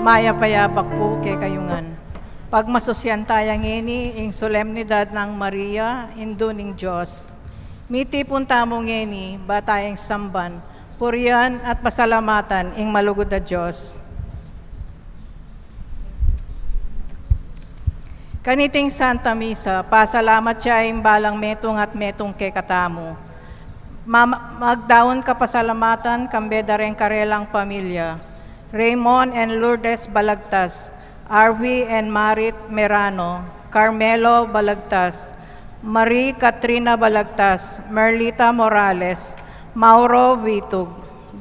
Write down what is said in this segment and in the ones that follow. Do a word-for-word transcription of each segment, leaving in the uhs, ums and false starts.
Mayap a yabak pu kekayu ngan. Pagmasusyan taya ngeni ing solemnidad nang Maria, Indu ning Dios. Mitipun tamu ngeni, ba tayang samban, purian at pasalamatan ing malugud a Dios. Kaniting Santa Misa, pasalamat ya ing balang metung at metung kekatamu. Ma-, magdaun kapasalamatan kambe da reng karelang pamilya. Raymond and Lourdes Balagtas, Arvi and Marit Merano, Carmelo Balagtas, Marie Katrina Balagtas, Merlita Morales, Mauro Vitug,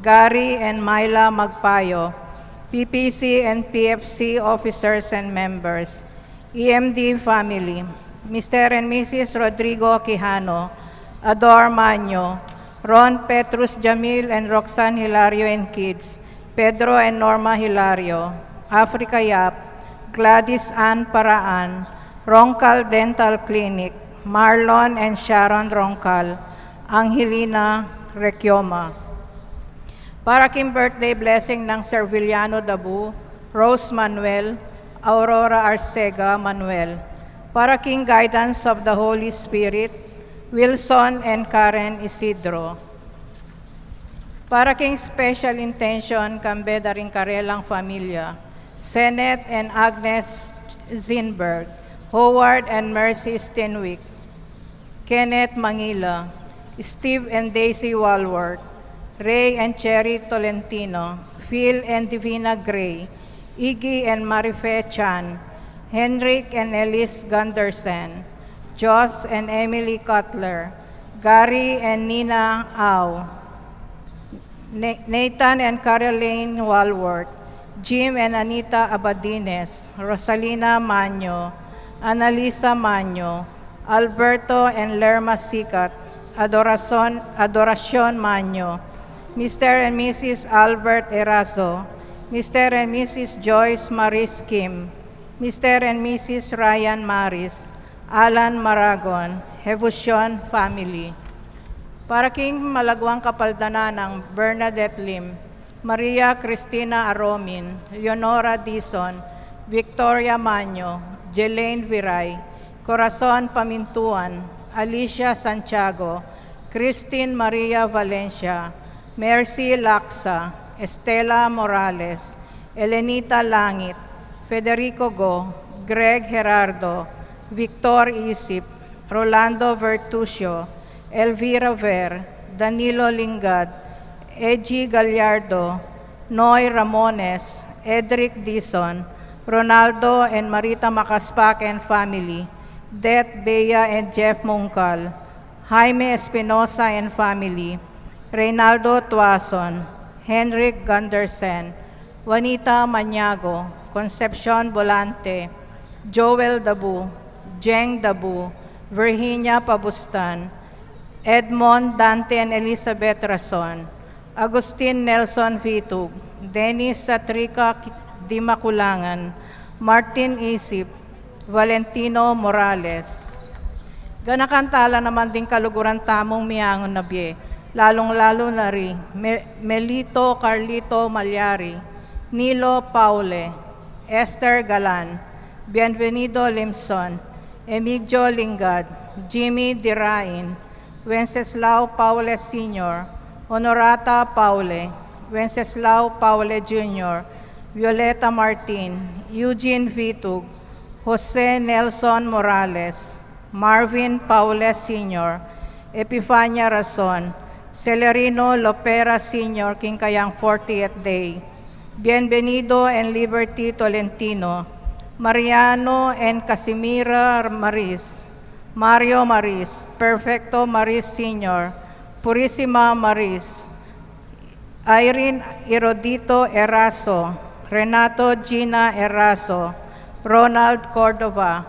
Gary and Myla Magpayo, P P C and P F C officers and members, E M D family, Mister and Missus Rodrigo Quijano, Ador Maño, Ron Petrus Jamil and Roxanne Hilario and kids, Pedro and Norma Hilario, Africa Yap, Gladys Ann Paraan, Roncal Dental Clinic, Marlon and Sharon Roncal, Angelina Requioma. Para king birthday blessing nang Serviliano Dabu, Rose Manuel, Aurora Arcega Manuel. Para king guidance of the Holy Spirit, Wilson and Karen Isidro. Para king special intention kambe da ring karelang familia, Senet and Agnes Zinberg, Howard and Mercy Stenwick, Kenneth Mangila, Steve and Daisy Walworth, Ray and Cherry Tolentino, Phil and Divina Gray, Iggy and Marife Chan, Henrik and Elise Gundersen, Joss and Emily Cutler, Gary and Nina Au, Na-, Nathan and Caroline Walworth, Jim and Anita Abadines, Rosalina Maño, Annalisa Maño, Alberto and Lerma Sicat, Adoracion, Adoracion Maño, Mister and Missus Albert Erazo, Mister and Missus Joyce Maris Kim, Mister and Missus Ryan Maris, Alan Maragon, Hebucion family. Para king malaguang kapaldanan nang Bernadette Lim, Maria Cristina Aromin, Leonora Dizon, Victoria Maño, Jelaine Viray, Corazon Pamintuan, Alicia Santiago, Christine Maria Valencia, Mercy Laksa, Estela Morales, Elenita Langit, Federico Go, Greg Gerardo, Victor Isip, Rolando Vertusio, Elvira Ver, Danilo Lingad, Eji Gallardo, Noy Ramones, Edric Dizon, Ronaldo and Marita Macaspac and family, Det Bea and Jeff Mungkal, Jaime Espinosa and family, Reynaldo Tuason, Henrik Gundersen, Juanita Maniago, Concepcion Volante, Joel Dabu, Jeng Dabu, Virginia Pabustan, Edmond Dante and Elizabeth Rason, Agustin Nelson Vitug, Dennis Satrica Dimaculangan, Martin Isip, Valentino Morales. Ganakan tala naman ding kaluguran tamung miangun na bie, lalung-lalu na ri Me-, Melito Carlito Malyari, Nilo Paule, Esther Galan, Bienvenido Limson, Emigdio Lingad, Jimmy Dirain, Wenceslao Paule Senior, Honorata Paule, Wenceslao Paule Junior, Violeta Martin, Eugene Vitug, Jose Nelson Morales, Marvin Paule Senior, Epifania Rason, Celerino Lopera Senior, king kayang fortieth day, Bienvenido and Liberty Tolentino, Mariano and Casimira Maris, Mario Maris, Perfecto Maris Senior, Purisima Maris, Irene Herodito Erazo, Renato Gina Erazo, Ronald Cordova,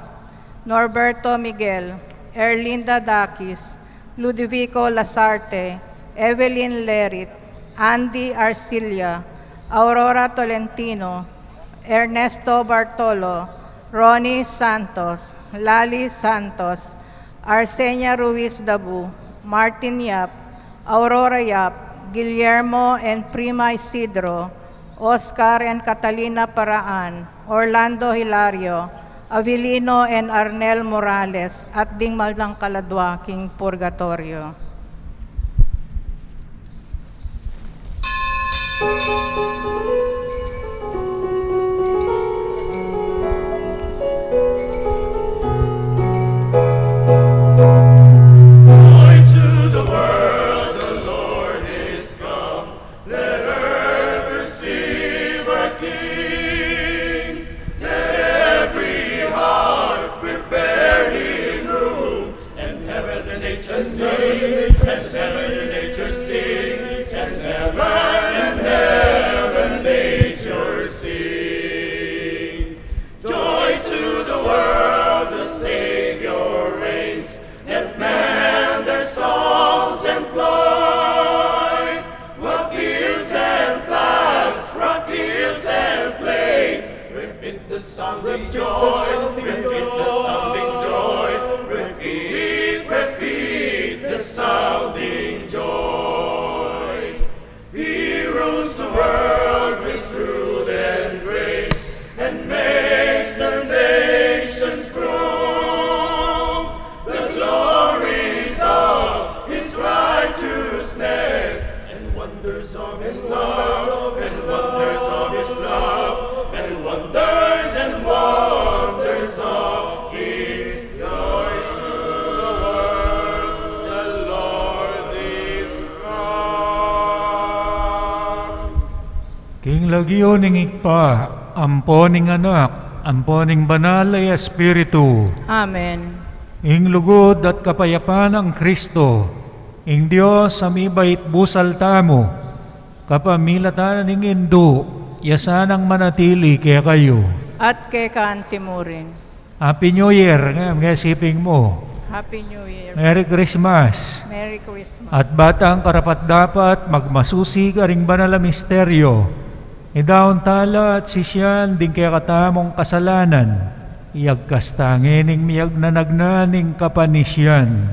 Norberto Miguel, Erlinda Dakis, Ludovico Lasarte, Evelyn Lerit, Andy Arcilla, Aurora Tolentino, Ernesto Bartolo, Ronnie Santos, Lali Santos, Arsenia Ruiz Dabu, Martin Yap, Aurora Yap, Guillermo and Prima Isidro, Oscar and Catalina Paraan, Orlando Hilario, Avelino and Arnel Morales, at ding mal nang kaladwa king purgatoryo. Joy to the world, the Lord is come. Let earth receive our King. Let every heart prepare him room. And heaven and nature sing, and heaven and nature sing, and heaven and heaven nature sing. Joy to the world, the Savior reigns. Let men their songs employ. Rock fields and floods, rock fields and plains. Repeat the sounding joy, repeat the sounding joy, repeat, repeat the sounding joy. He rules the world with truth and grace, and makes the nations prove the glories of his righteousness, and wonders of his love, and wonders of his love, and wonders and wonders of his joy to the world, the Lord is come. King lagyu ning Ibpa, ampo ning Anak, ampo ning Banal a Espiritu. Amen. Ing lugud at kapayapan nang Kristo, ing Dios a mibait busal tamu, kapamilatan ning Indu, ya sanang manatili kekayu. At keka anti mu rin. Happy New Year, ngan, ngan siping mu. Happy New Year. Merry Christmas. Merry Christmas. At batang karapat-dapat magmasusi karing banal a misteryo, idaun tala at sisian ding kekatamung kasalanan, iyagkas ta ngening miyagnanagnan ning kapanisian.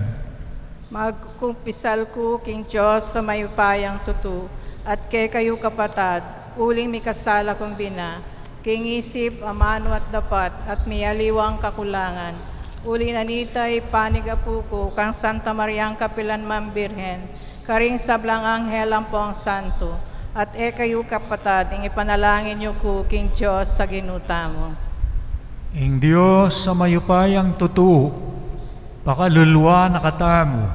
Magkumpisal ku king Dios a mayupayang tutu, at kekayu kapatad, uling mikasala kung bina, king isip, amanu at dapat, at miyaliwang kakulangan. Uli na nita, ipanigapu ku kang Santa Mariang kapilanman Birhen, karing sablang anghel ampong santo, at e kayu kapatad, ing ipanalangin yu ku king Dios a Ginu tamu. Ing Dios a mayupayang tutu, pakaluluan na katamu,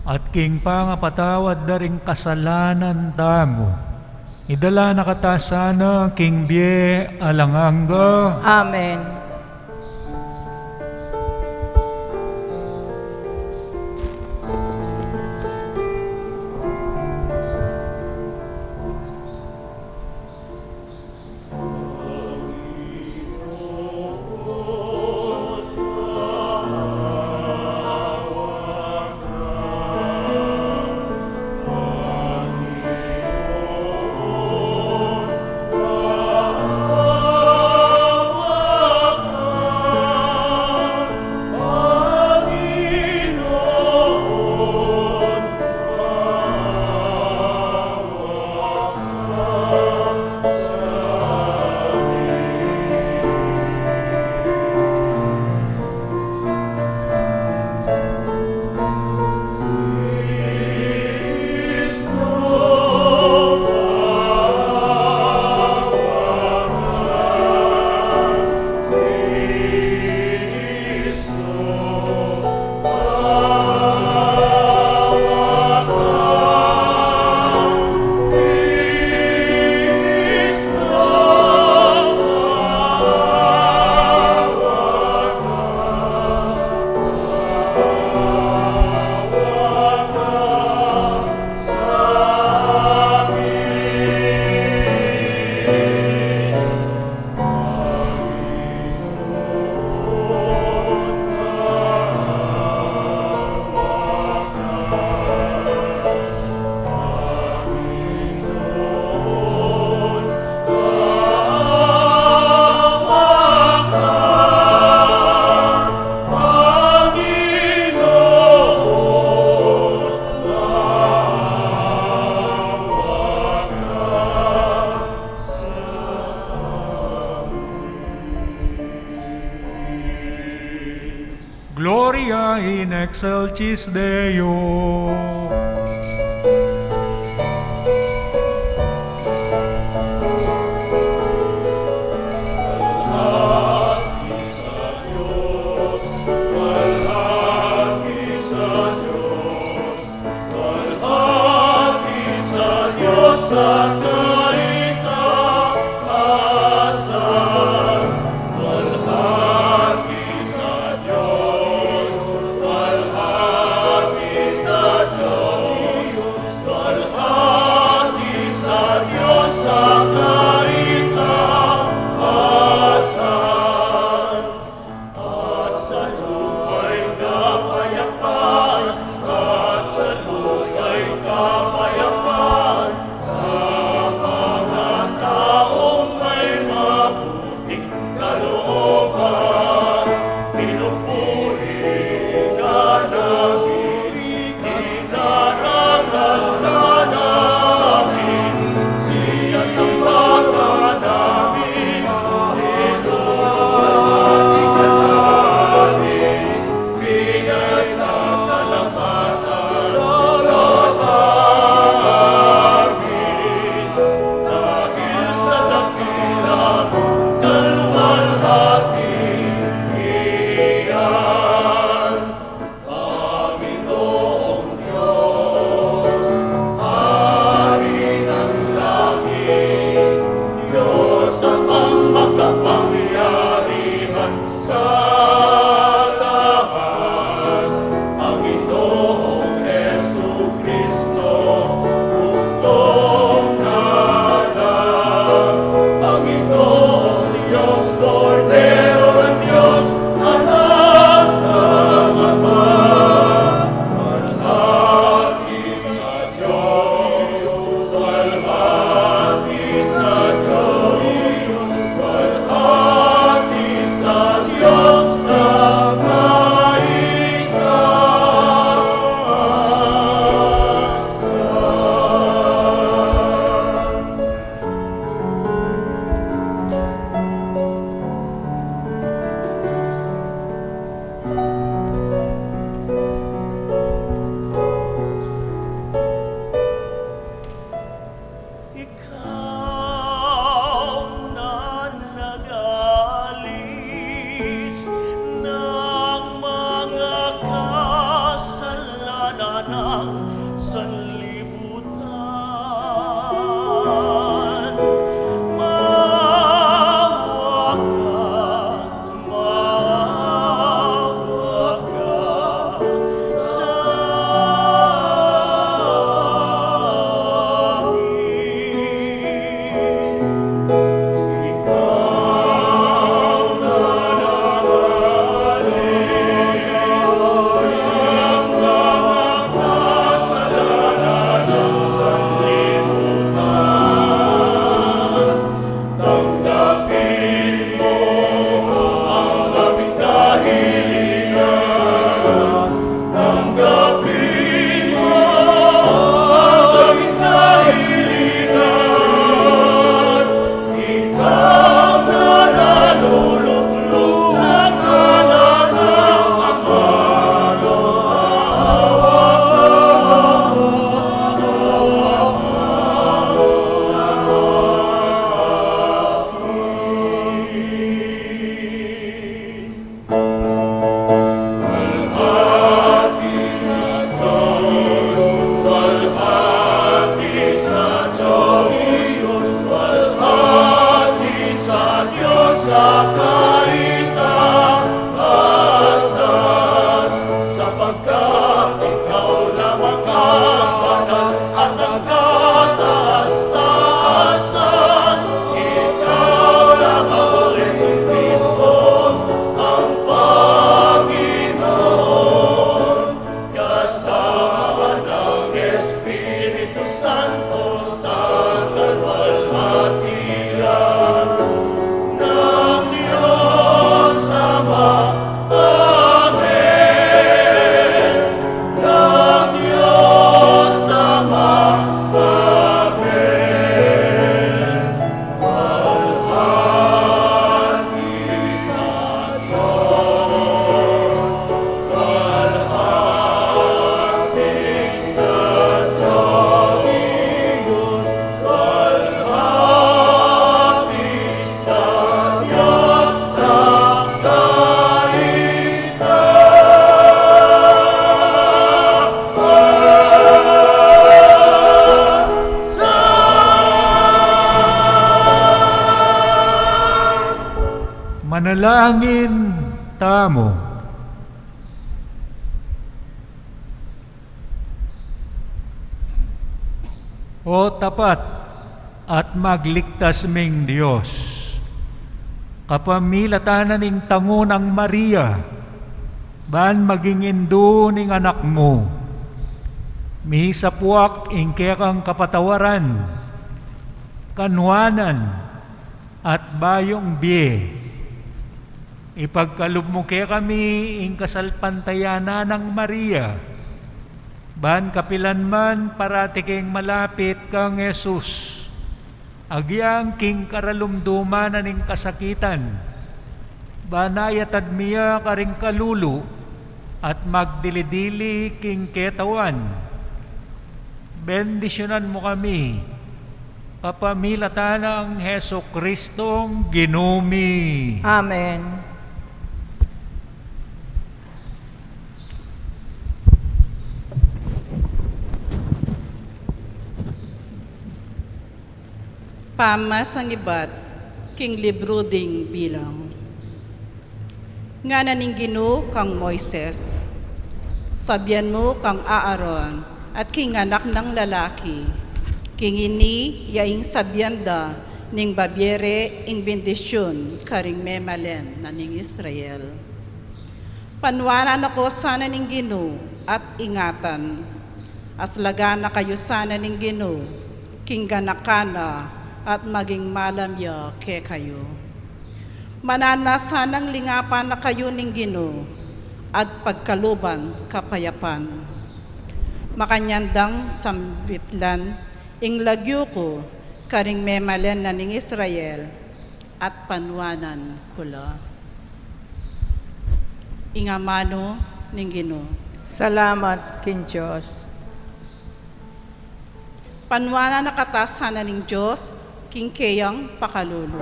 at king pangapatawad da ring kasalanan tamu, idala na kata sana king bie alang angga. Amen. Excelsis Deo. At sa lupa'y kapayapaan, at sa lupa'y kapayapaan, sa mga taong may mabuting kalooban, pinupuri ka namin, dinarangal ka namin, sinasamba ka namin, pinupuri ka namin, pinasasalamatan ka namin, dahil sa dakila mong kaluwalhatian. Panginoong Diyos, Hari ng langit, Diyos Amang makapangyarihan sa lahat, Panginoong Hesukristo, bugtong na lang, Panginoong Diyos, Kordero ng Diyos, Anak ng Ama, walhati sa Diyos, walhati sa Diyos, walhati sa Diyos sa kaitaasan. Ikaw na nag-alis ng mga kasalanan ng sanlibutan. Maawa ka, maawa ka sa amin. Tanggapin mo ang aming kahilingan. Ikaw na naluluklok sa kanan ng Ama. Walhati sa Diyos, walhati sa Diyos, walhati sa Diyos sa kaitaasan, sapagkat ikaw lamang ang banal at ang kataas-taasan, ikaw lamang, O Jesukristo, ang Panginoon, kasama ng Espiritu Santo sa kaluwalhatian ng Diyos Ama. Amen. Langin tamu. O tapat at magligtas ming Dios, kapamilatan na ning tangu nang Maria, ban maging indu ning anak mu, misapuak ing kekang kapatawaran, kanuanan, at bayung bie. Ipagkalub mu kekami ing kasalpantayanan nang Maria, ban kapilan man parati keng malapit kang Jesus, agyang king karalumduman na ning kasakitan, ban ayatad mi ya karing kalulu at magdili-dili king ketawan. Bendisyunan mu kami, kapamilatan nang Jesucristong Ginu mi. Amen. Pamasangibat king libru ding Bilang. Ngana ning Ginu kang Moises, sabian mu kang Aaron at king anak nang lalaki, king ini ya ing sabian da ning babie re ing bendisyun karing memalen na ning Israel. Panuanan na ko sana ning Ginu at ingatan. Aslagan na kayu sana ning Ginu, king ganakan na at maging malam ya kekayu. Mananu na sanang lingapan na kayu ning Ginu, at pagkaluban kapayapan. Makanyan dang sambitlan ing lagyu ku karing memalen na ning Israel, at panuanan ku la. Ing amanu ning Ginu. Salamat king Dios. Panuanan na katamu sana ning Dios, king keyang pakalulu.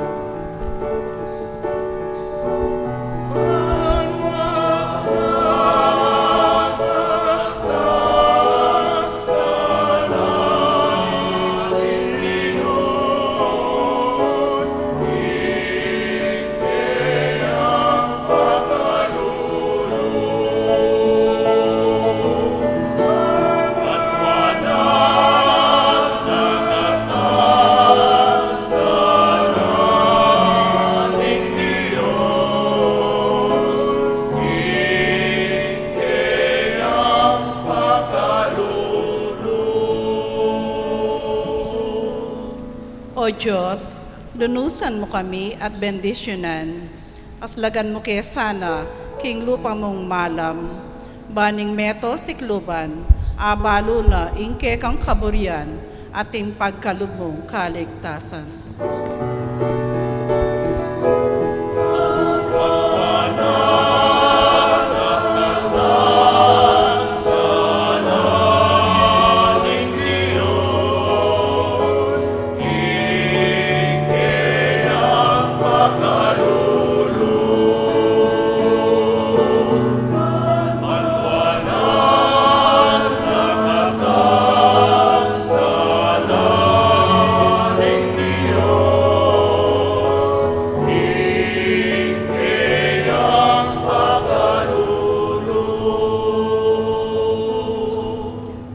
O Dios, lunusan mu kami at bendisyunan, aslagan mu ke sana king lupa mung malam, ban ing meto sikluban, abalu na ing kekang kaburian at ing pagkalub mung kaligtasan.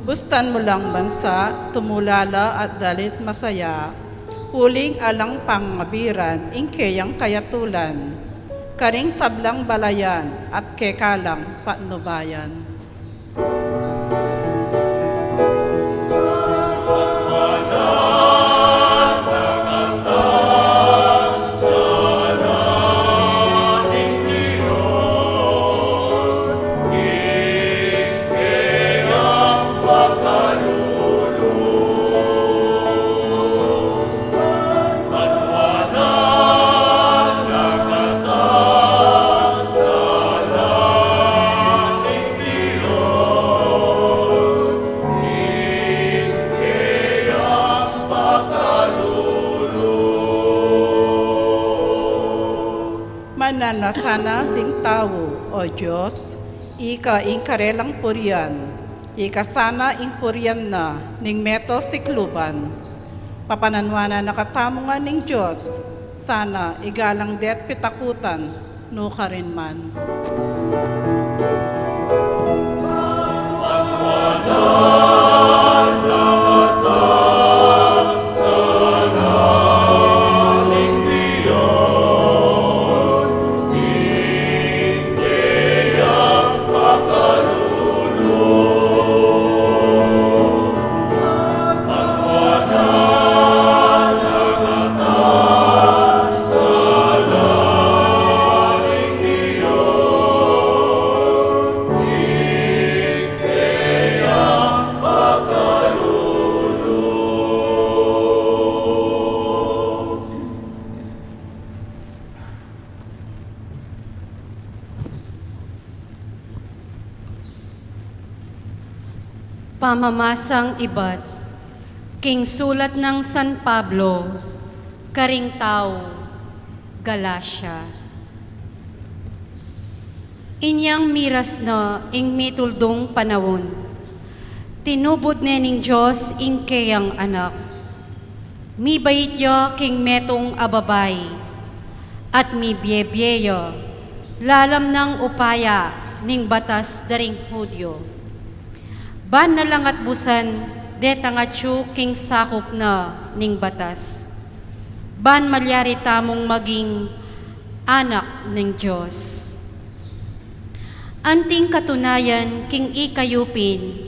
Bustan mu lang bansa, tumulala at dalit masaya, uling alang pangabiran ing keyang kayatulan, karing sablang balayan at kekalang patnubayan. Mananu na sana ding tau, O Dios, ika ing karelang purian, ika sana ing purian na ning meto sikluban. Papananuanan na katamu ngan ning Dios, sana igalang de't pitakutan, Nukarin man. Pamamasang ibat king sulat nang San Pablo karing tau Galacia. Inyang miras na ing mituldung panaun, tinubud ne ning Dios ing keyang Anak. Mibait ya king metung a babai, at mibiebie ya lalam nang upaya ning batas da ring Judio. Ban nalangat busan detang atyu king sakup na ning batas, ban malyari tamung maging anak ning Dios. Anting katunayan king ikayu pin,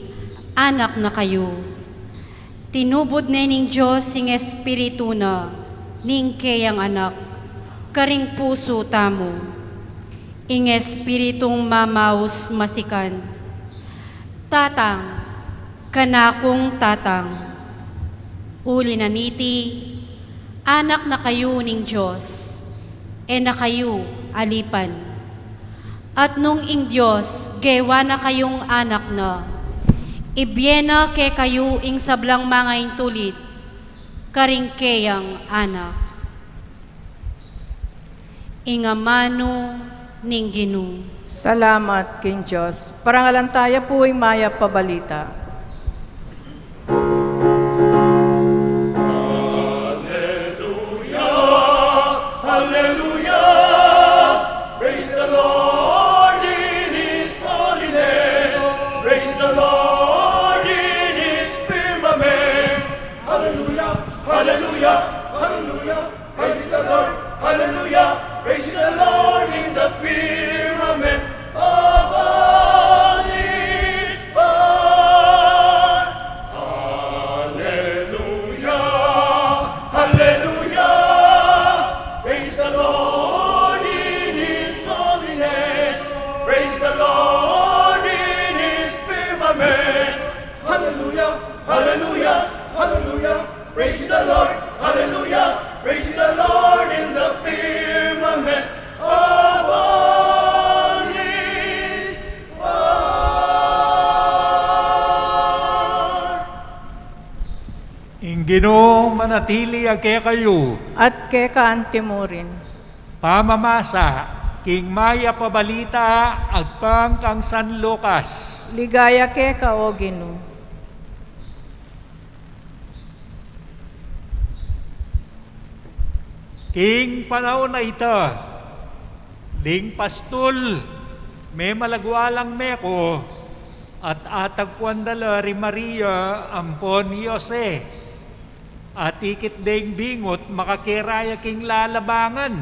anak na kayu. Tinubud ne ning Dios ing Espiritu na ning keyang Anak karing pusu tamu, ing Espiritung mamaus masikan, "Tatang, kanakung Tatang." Uli na niti, anak na kayu ning Dios, e na kayu alipan. At nung ing Dios gewa na kayung anak na, ibie na kekayu ing sablang mangaintulid karing keyang Anak. Ing amanu ning Ginu. Salamat king Dios. Parangalan taya pu ing mayap a balita. Alleluia, alleluia. Praise the Lord in his holiness. Praise the Lord in his firmament. Alleluia, alleluia, alleluia. Praise the Lord, hallelujah. Praise the Lord in the firmament of all his power. Hallelujah, hallelujah. Praise the Lord in his holiness. Praise the Lord in his firmament. Hallelujah, hallelujah, hallelujah. Praise the Lord, hallelujah. Praise the Lord in the firmament of all his power. Ing Ginu manatili ya kekayu. At keka anti mu rin. Pamamasa king mayap a balita agpang kang San Lucas. Ligaya keka, O Ginu. King panaun a ita, ding pastul memalagualang meku at atagpuan da la ri Maria ampon i Jose. At ikit deng bingut makakera ya king lalabangan.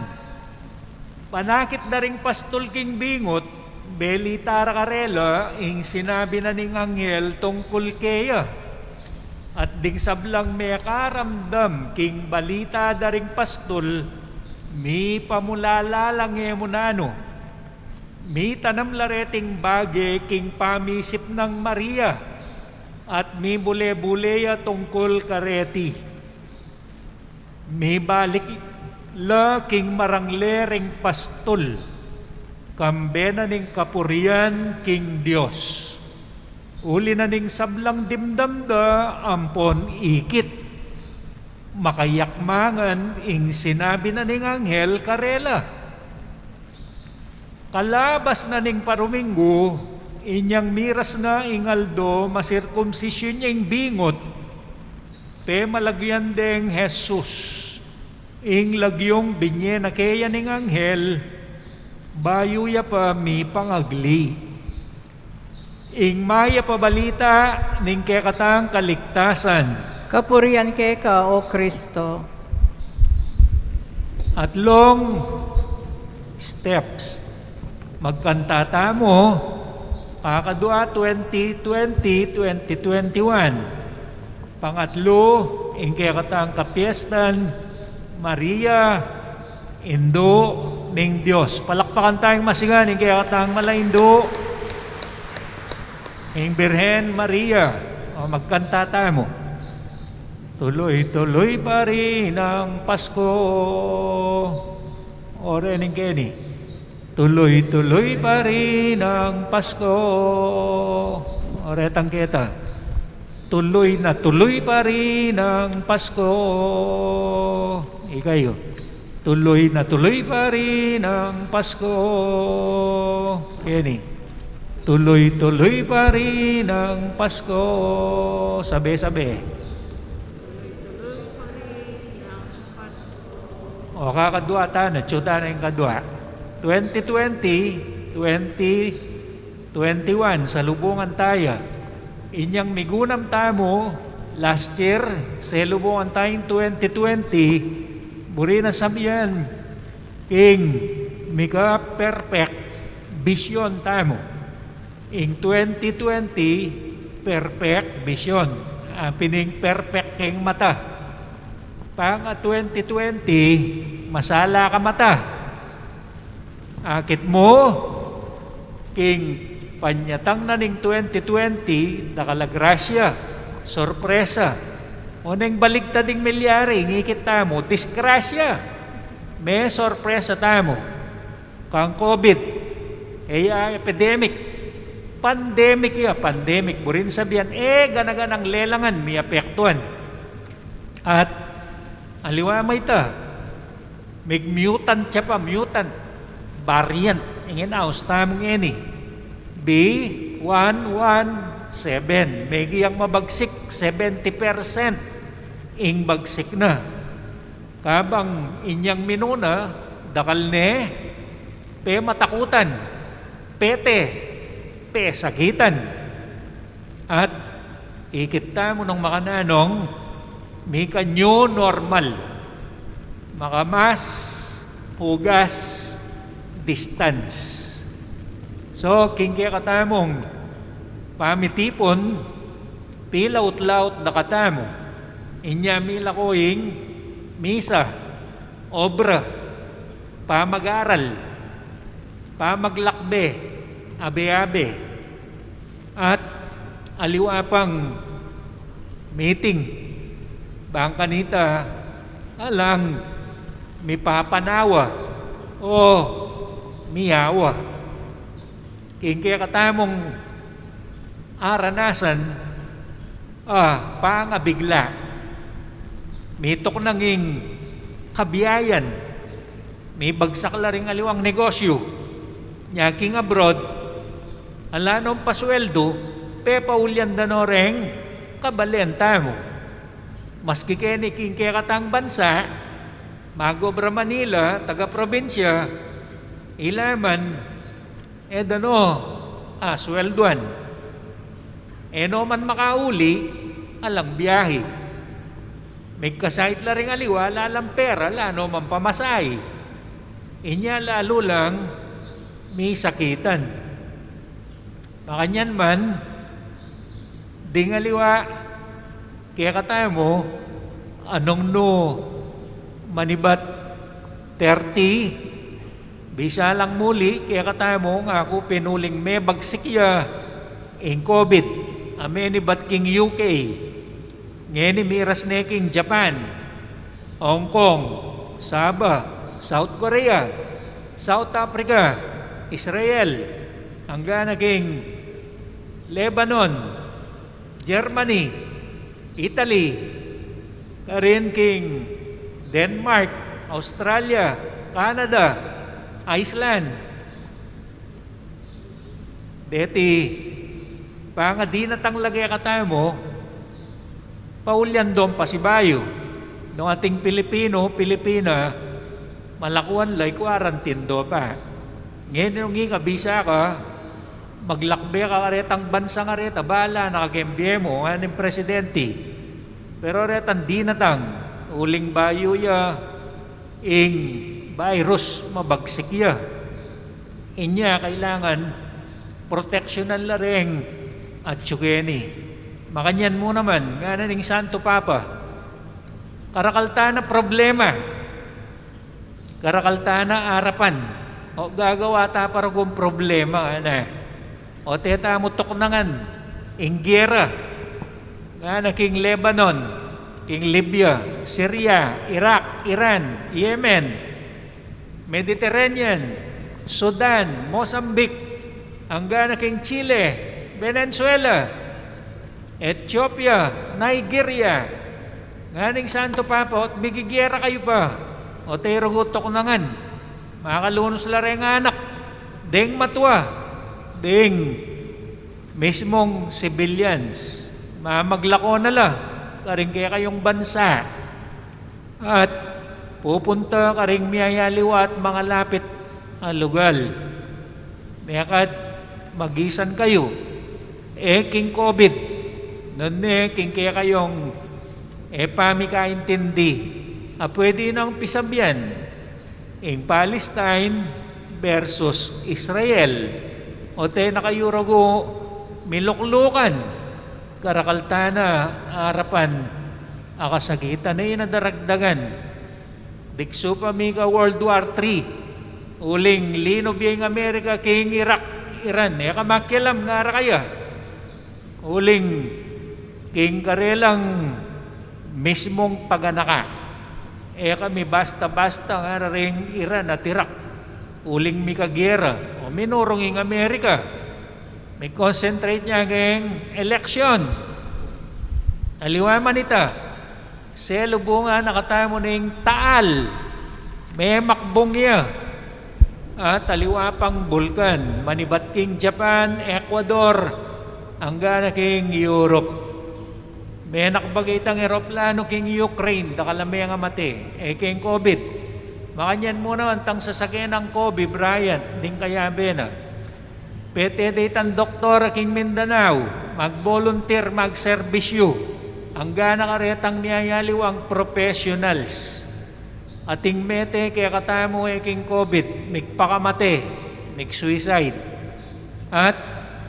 Panakit da ring pastul king bingut, belita ra karela ing sinabi na ning anghel tungkul keya. At ding sablang mekaramdam king balita da ring pastul, mipamulala la ngemunanu. Mitanam la reting bage king pamisip nang Maria, at mibule-bule ya tungkul kareti. Mibalik la king marangle ring pastul, kambe na ning kapurian king Dios. Uli na ning sablang dimdam da ampon ikit, makayakmangan ing sinabi na ning anghel karela. Kalabas na ning paruminggu, inyang miras na ing aldo masirkumsisyun ya ing bingut, pemalaguyan deng Jesus ing lagyung binye na keya ning anghel, Bayu ya pa mipangagli ing mayap a balita ning kekatang kaligtasan. Kapurian keka, O Kristo. Atlung steps. Magkanta tamu, kakadua twenty twenty, twenty twenty-one. Pangatlu, ing kekatang kapiestan, Maria, Indu ning Dios. Palakpakan tayung masigan ing kekatang mala Indu, ing Birhen Maria. O, magkanta tamu. Tuloy-tuloy pa rin ang Pasko. O, rening keni. Tuloy-tuloy pa rin ang Pasko. O, retang keta. Tuloy na tuloy pa rin ang Pasko. Ikayu. Tuloy na tuloy pa rin ang Pasko. Keni. Tuloy-tuloy pa rin ang Pasko. Sabe-sabe. O, kakadua tana, tsu tana ing kadua. Twenty twenty, twenty twenty-one, salubungan taya. Inyang migunam tamu last year, selubungan taya ing twenty twenty, buri na sabian, king mika-perfect vision tamu. Ing twenty twenty, perfect vision. A, pin ing perfect king mata. Panga twenty twenty, masala ka mata. Akit mu, king panyatang na ning twenty twenty, dakal a grasya, sorpresa. O neng baligtad ing milyari, ngikit tamu, disgrasya. Me sorpresa tamu. Kang COVID, e ya epidemic. Pandemic ya, pandemic. Burin sabian, e gana-ganang lelangan, miapektuan. At aliwa ma ita, mig-mutant ya pa, mutant, variant. Ing inaus tamu ngeni, B one one seven. Megi yang mabagsik, seventy percent ing bagsik na. Kabang inyang minuna, dakal ne pematakutan, pete, pesakitan. At ikit tamu nung makananung mika-new normal, maka-mask, hugas, distance. So, king kekatamung pamitipun, pilaut-laut da katamu. Inya milako ing misa, obra, pamag-aral, pamaglakbe, abe-abe, at aliwa pang meeting. Bang kanita, alang mipapanawa o miyawa. King kekatamung aranasan, a, pangabigla. Mituknang ing kabiayan, mibagsak la ring aliwang negosyu. Nya king abroad, ala nong pasweldu, pepaulyan da no reng kabalen tamu. Maski keni king kekatang bansa, mag-obra man ila, taga-probinsya, ila man, e da no aswelduan. E no man makauli, alang biahe. Migkasakit la ring aliwa, ala lang pera, ala no man pamasahe. Inya lalu lang misakitan. Makanyan man, ding aliwa kekatamu, anung nu manibat thirty, bisa lang muli kekatamu, ngaku pin uling mebagsik ya ing COVID a menibat king U K. Ngeni miras ne king Japan, Hong Kong, Sabah, South Korea, South Africa, Israel, angga na king Lebanon, Germany, Italy, karin king Denmark, Australia, Canada, Iceland. Deti, pangadinatang la kekatamu, paulyan dong pasibayu. Nung ating Pilipino, Pilipina, malakuan la i-quarantine do pa. Ngeni nung ika bisa ka, maglakbe ka karetang bansang areta, bala na ka keng bie mu, ngana ning presidenti. Pero retang dinatang, uling bayu ya ing virus, mabagsik ya. Inya kailangan proteksyonan la reng atyu keni. Makanyan mu naman, ngana ning Santo Papa, karakal ta na problema, karakal ta na arapan. O gagawa ta pa rugung problema, ngana. O teta mu tuknangan ing gera, ngana, king Lebanon, king Libya, Syria, Iraq, Iran, Yemen, Mediterranean, Sudan, Mozambique, anggana king Chile, Venezuela, Ethiopia, Nigeria. Ngana ning Santo Papa, o't migigera kayu pa, o't e rugu tuknangan. Makalunus la reng anak, deng matua, deng mismung civilians. Mamaglako na la karing kekayung bansa at pupunta karing miyayaliwa at mangalapit a lugal. Mekad magisan kayu, e king COVID, nune king kekayung e pamikaintindi a pwede nang pisabian, ing Palestine versus Israel. O't e na kayu rugu miluklukan, karakal ta na arapan a kasakitan a inadaragdagan. Diksu pa mika World War Three, uling linub ya ing Amerika king Iraq, Iran. E ka makialam, ngara kaya. Uling king karelang mismung paganaka, e kami basta-basta, ngara ring Iran at Iraq. Uling mikagera, o minurung ing Amerika, mi-concentrate ya keng eleksyon. Aliwa man ita, selubungan na katamu ning taal, memakbung ya. At aliwa pang bulkan, manibat king Japan, Ecuador, anggana king Europe. Menakbag itang eroplano king Ukraine, dakal a mengamate, e keng COVID. Makanyan mu naman tang sasakyan nang Kobe Bryant, ding kayabe na. Pete de itang doktor a king Mindanao, mag-volunteer, magserbisyu, anggana karetang miyayaliwang professionals. Ating mete kekatamu e king COVID, migpakamate, mig-suicide. At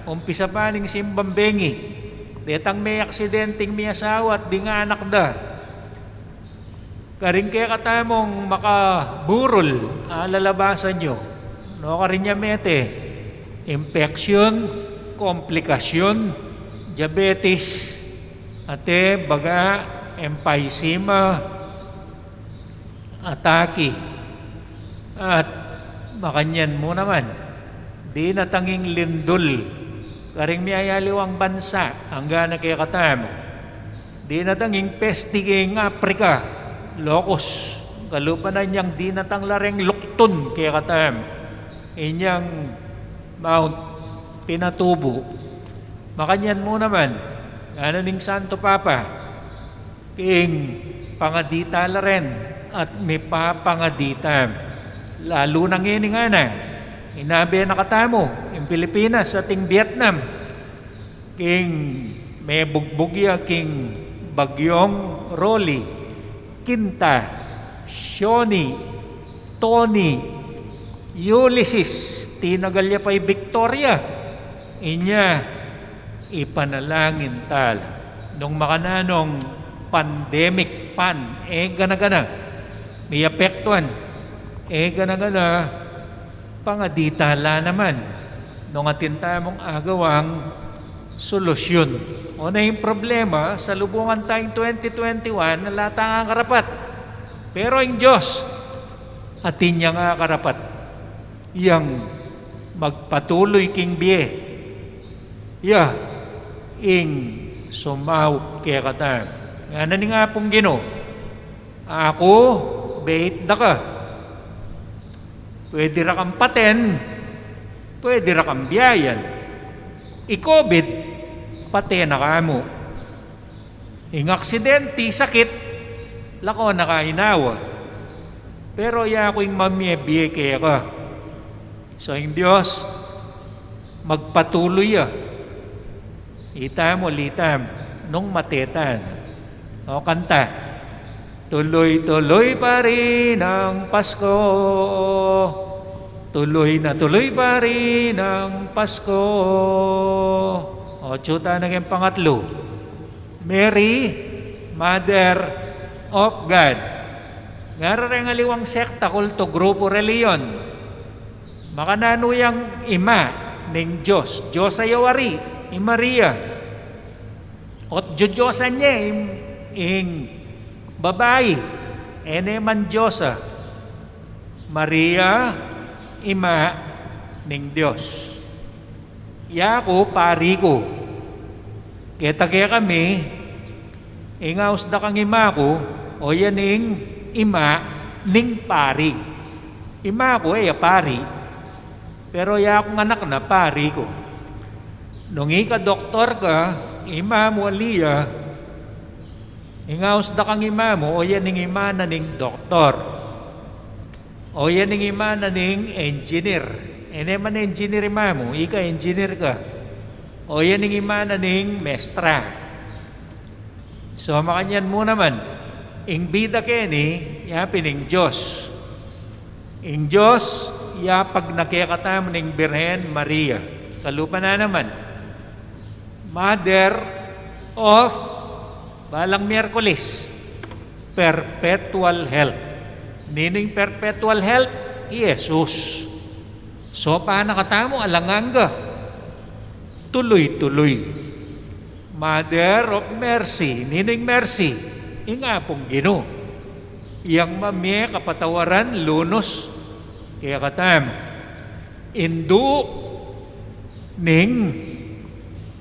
umpisa pa ning simbang bengi, detang me-aksidenteng miasawa at ding anak da. Karing kekatamung makaburul, alalabasan yu. Nukarin ya mete, impeksyon, komplikasyon, diabetes, ate, baga, emphysema, atake. At makanyan mu naman, dinatang ing lindul karing miyayaliwang bansa, anggana kekatamu. Dinatang ing peste king Africa, locust. Kalupa na niang dinatang la reng luktun kekatamu, inyang Mount Pinatubo. Makanyan mu naman, ngana ning Santo Papa, king pangadita la ren at mipapangadita. Lalu na ngeni, ngana, inabe na katamu ing Pilipinas at ing Vietnam king mebugbug ya king bagyong Rolly, Quinta, Shoni, Toni, Ulysses, tinagal ya pa i Victoria. Inya, ipanalangin tala nung makananung pandemic, pan, e gana-gana, miapektuan, e gana-gana, pangadita la naman nung atin tamung agawang solusyon. O na ing problema, salubungan tayang twenty twenty-one, ala tang karapat. Pero ing Dios, atin yang karapat, yang magpatuloy king bie. Ya ing sumaup kekatamu. Ngana ning Apung Ginu, aku, beit da ka. Pwede ra kang paten, pwede ra kang biayan. I-COVID, pate na ka mu. Ing aksidente, sakit, lako na ka inawa. Pero yaku ing mamie bie keka. So, ing Dios, magpatuloy ya. Ita mu, lita mu, nung matetan. O, kanta. Tuloy-tuloy pa rin ang Pasko. Tuloy na tuloy pa rin ang Pasko. O, atyu tana king pangatlu. Mary, Mother of God. Ngara reng aliwang sekta, kulto, grupo, relihiyon. Makananu yang ima ning Dios? Dios a yawari, i Maria. Ot Diodiosan ye ing, ing babai, e ne man Diosa. Maria, ima ning Dios. Yaku, pari ku. Keta kekami, ing aus da kang ima ku, o yan ing ima ning pari. Ima ku, e ya pari. Pero yakung anak na, pari ku. Nung ika doktor ka, ima mu ali ya, ing aus da kang ima mu, o yan ing ima na ning doktor. O yan ing ima na ning engineer. E ne man engineer ima mu, ika engineer ka. O yan ing ima na ning mestra. So, makanyan mu naman, ing bida keni, ya pin ing Dios. Ing Dios, yapag na kekatamu ning Birhen Maria. Kalupa na naman, Mother of, balang Miyerkules, perpetual help. Ninu ing perpetual help? I Jesus. So, pana katamu alang angga, tuloy-tuloy. Mother of mercy. Ninu ing mercy? Ing Apung Ginu. Yang mamie kapatawaran, lunus kekatamu. Indu ning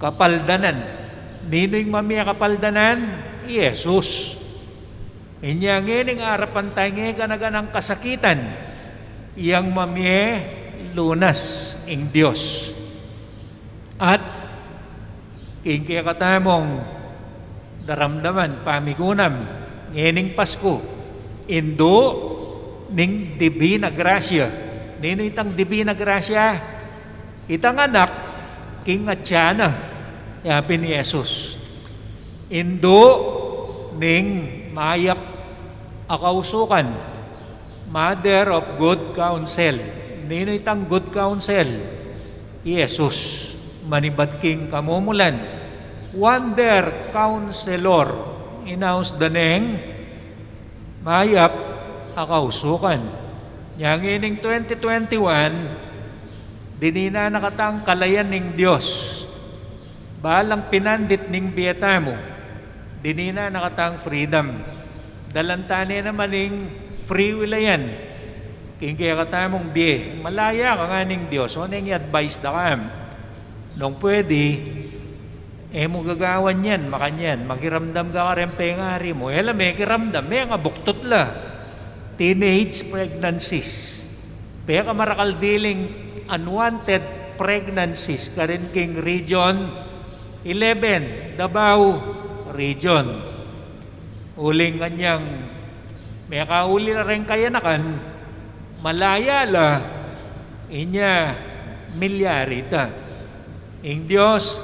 kapaldanan. Ninu ing mamie kapaldanan? I Jesus. Inya ngening arapan taya ing gana-ganang kasakitan, yang mamie lunas ing Dios. At king kekatamung daramdaman, pamigunam, ngening Pasku, indu ning Divina Gracia. Ninu itang Divina Gracia? Itang anak king atyan na, ya pin i Jesus. Indu ning mayap a kausukan, Mother of Good Counsel. Ninu itang Good Counsel? I Jesus. Manibat king kamumulan, Wonder Counselor. Inaus da neng mayap a kausukan. Nya ngening twenty twenty-one, dinina na katang kalayan ning Dios. Balang pinandit ning bie tamu, dinina na katang freedom. Dalan tane naman ing free will a yan king kekatamung bie. Malaya ka, ngana ning Dios, o neng i-advise da kam. Nung pwede, e mu gagawan yan, makanyan, makiramdam ka kareng pengari mu. E la mekiramdam, mengabuktot la. Teenage pregnancies. Pekamarakal diling unwanted pregnancies karin king Region eleven, Davao Region. Uling kanyang mekauli la reng kayanakan, malaya la, inya milyari ta. Ing Dios,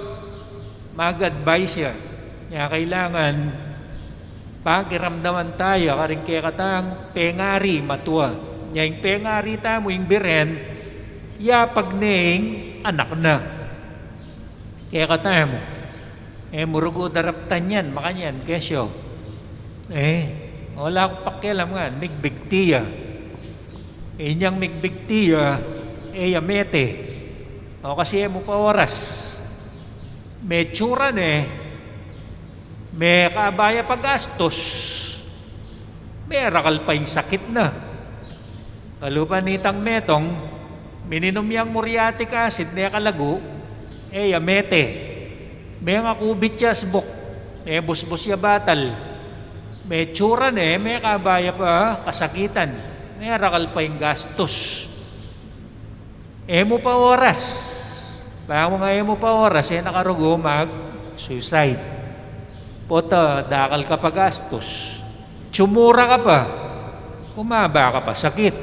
mag-advise ya. Nya kailangan pakiramdaman taya karing kekatang pengari matua. Nya ing pengari tamu, ing Birhen, yapag ne ing anak na kekatamu. E mu rugu daraptan yan, makanyan, kesyo. E, wala kung pakialam ngan, migbigti ya. Inyang migbigti ya, e ya mete. O kasi e mu pa oras. Metsura ne, mekaba ya pa gastus, merakal pa ing sakit na. Kalupa nitang metong, mininum yang muriatic acid, ne kalagu, e ya mete. Mengakubit ya asbuk, e busbus ya batal. Metsura ne, mekaba ya pa kasakitan, merakal pa ing gastus. E mu pa oras. Bang e mu pa oras, e na ka rugu mag-suicide. Pota, dakal ka pa gastus. Tsumura ka pa. Kumaba ka pa sakit.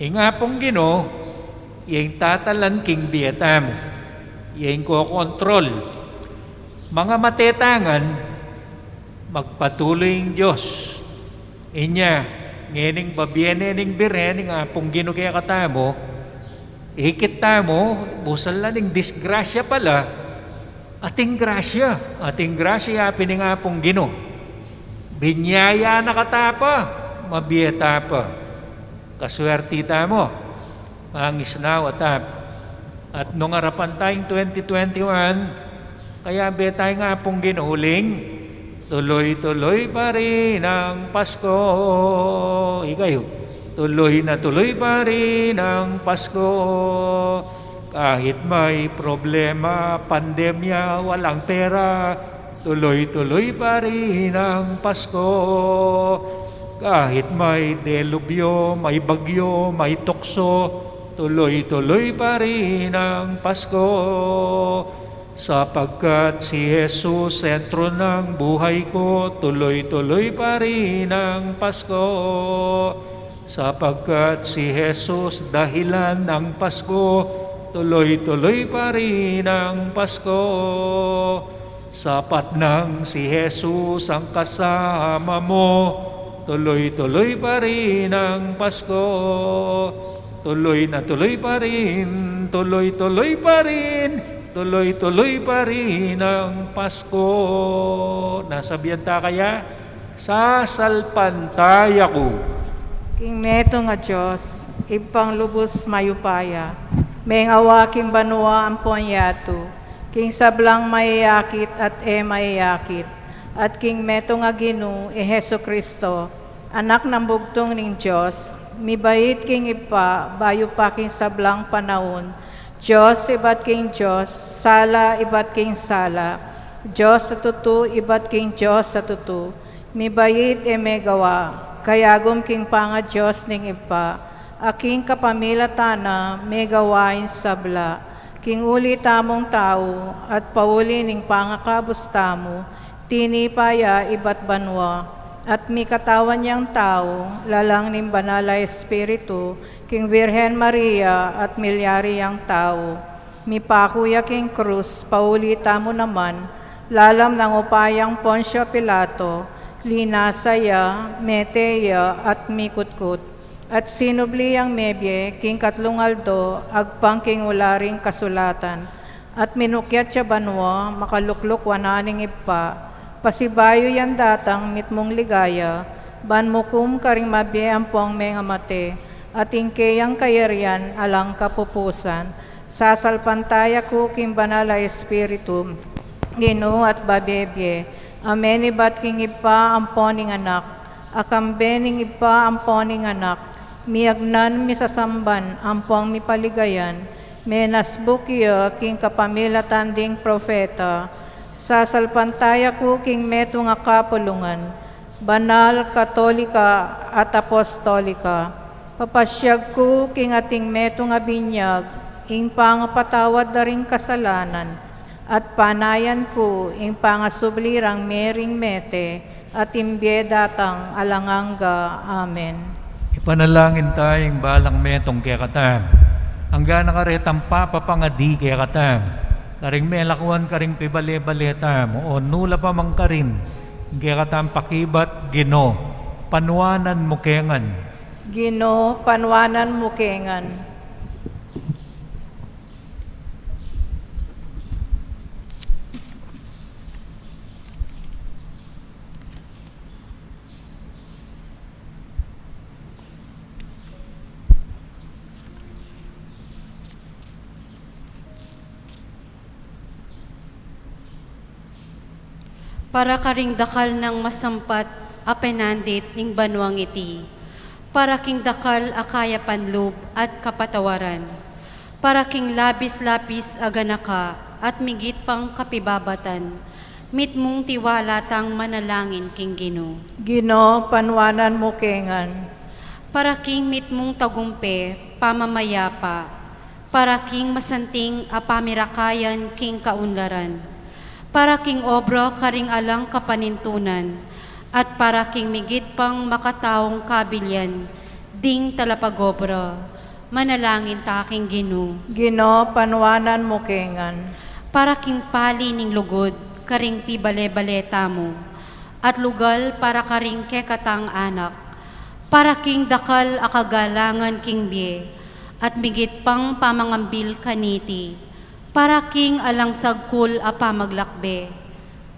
Ing Apung Ginu, Ing tatalan king bie tamu, ing kokontrol. Mangamate ta ngan, magpatuloy ing Dios. Inya, ngening babie ne ning bire ning Apung Ginu kekatamu, ikit tamu, busal la ning disgrasya pala, ating grasya, ating grasya ya pin ning Apung Ginu. Binyaya na kata pa, mabie ta pa. Kaswerti tamu. Mangisnawa ta pa. At nung arapan tayang twenty twenty-one, kayabe taya ning Apung Ginu uling, tuloy-tuloy pa rin ang Pasko. Ikayu, tuloy na tuloy pa rin ang Pasko. Kahit may problema, pandemya, walang pera, tuloy-tuloy pa rin ang Pasko. Kahit may delubyo, may bagyo, may tukso, tuloy-tuloy pa rin ang Pasko. Sapagkat si Jesus, sentro ng buhay ko, tuloy-tuloy pa rin ang Pasko. Sapagkat si Jesus, dahilan ng Pasko, tuloy-tuloy pa rin ang Pasko. Sapat nang si Jesus ang kasama mo, tuloy-tuloy pa rin ang Pasko. Tuloy na tuloy pa rin, tuloy-tuloy pa rin, tuloy-tuloy pa rin ang Pasko. Nasabian ta kaya? Sasalpantaya ku. King metung a Dios, Ibpang lubus mayupaya, mengawa king banua ampon yatu, king sablang mayayakit at e mayayakit, at king metung a Ginu, i Jesucristo, Anak nang bugtung ning Dios, mibait king Ibpa, bayu pa king sablang panaun, Dios ibat king Dios, sala ibat king sala, Dios a tutu ibat king Dios a tutu, mibait e megawa, kayagum king panga-Dios ning Ibpa, a king kapamilatan na megawa ing sabla, king uli tamung tau, at pauli ning pangakabus tamu, tinipa ya ibat banua, at mikatawan yang tau, lalang ning Banal a Espiritu, king Virgen Maria, at milyari yang tau. Mipaku ya king krus, pauli tamu naman, lalam nang upayang Poncio Pilato, linasa ya, mete ya, at mikutkut. At sinubli yang mebie, king katlung aldo, agpang king ula ring kasulatan. At minukyat ya banua, makalukluk wanan ning Ibpa. Pasibayu yang datang mitmung ligaya, ban mukum karing mabie ampong mengamate, at ing keyang kayarian alang kapupusan. Sasalpantaya ku king Banal a Espiritu, Ginu at babie bie. Amen. Ibat king Ibpa ampon ning Anak, a kambe ning Ibpa ampon ning Anak, miyagnan, misasamban, ampong mipaligayan, menasbuk ya king kapamilatan ding propeta. Sasalpantaya ku king metung a kapulungan, banal, katolika, at apostolika. Papasyag ku king ating metung a binyag, ing pangapatawad da ring kasalanan, at panayan ku ing pangasubli rang mie ring mete, at ing bie datang alang angga. Amen. Ipanalangin ta ing balang metung kekatamu. Angga na karetang papapangadi kekatamu, karing melakwan, karing pibale-bale tamu, o nu la pa man karin, ing kekatang pakibat, Ginu, panuanan mu ke ngan. Ginu, panuanan mu ke ngan. Para karing dakal nang masampat a penandit ning banuang iti, para king dakal a kayapan lub at kapatawaran, para king labis-labis a ganaka at migit pang kapibabatan, mitmung tiwala tang manalangin king Ginu. Ginu, panuanan mu ke ngan. Para king mitmung tagumpe, pamamayapa, para king masanting a pamirakayan king kaunlaran, para king obra karing alang kapanintunan, at para king migit pang makataung kabilian ding talapagobra, Manalangin ta king Ginu. Ginu, panuanan mu kengan. Para king pali ning lugud karing pibale-bale tamu, at lugal para karing kekatang anak, para king dakal a kagalangan king bie, at migit pang pamangambil kaniti, para king alang sagkul a pamaglakbe.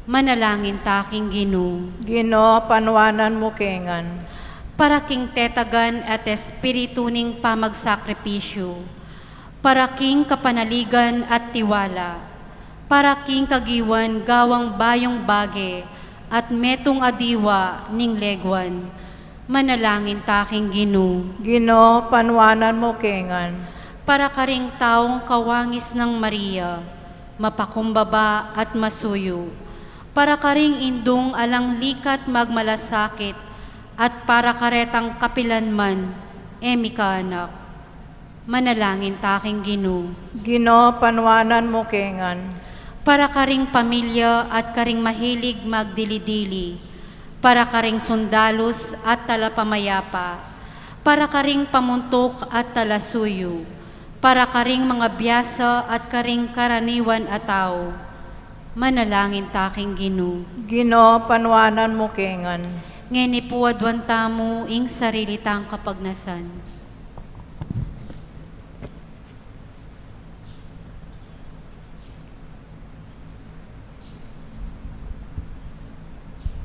Manalangin ta king Ginu. Ginu, panuanan mu kengan. Para king tetagan at espiritu ning pamagsakripisyu, para king kapanaligan at tiwala, para king kagiwan gawang bayung bage at metung a diwa ning leguan. Manalangin ta king Ginu. Ginu, panuanan mu kengan. Para karing taung kawangis nang Maria, mapakumbaba at masuyu, para karing indung alang likat magmalasakit, at para karetang kapilan man e mikaanak. Manalangin ta king Ginu. Ginu, panuanan mu kengan. Para karing pamilya at karing mahilig magdili-dili, para karing sundalus at talapamayapa, para karing pamuntuk at talasuyu, para karing mga biasa at karing karaniwan a tau. Manalangin ta king Ginu. Ginu, panuanan mu kengan. Ngeni pu aduan tamu ing sarili tang kapagnasan.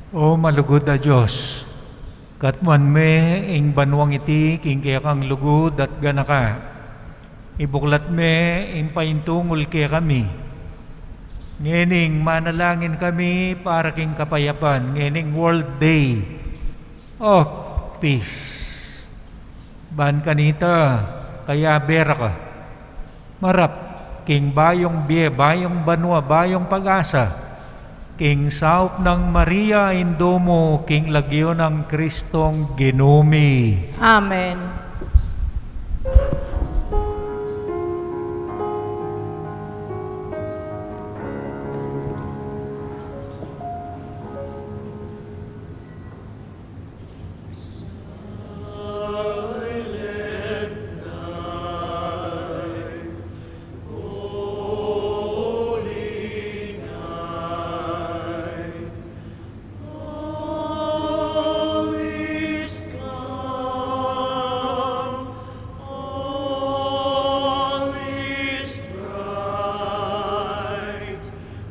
O malugud a Dios, katmuan me ing banuang iti king kekang lugud at ganaka. Ibuklat me ing paintungul kekami. Ngening manalangin kami para king kapayapan, ngening World Day of Peace. Ban kanita, kayabe ra ka. Marap king bayung bie, bayung banua, bayung pag-asa, king saup nang Maria, Indu mu, king lagyu nang Kristong Ginu mi. Amen.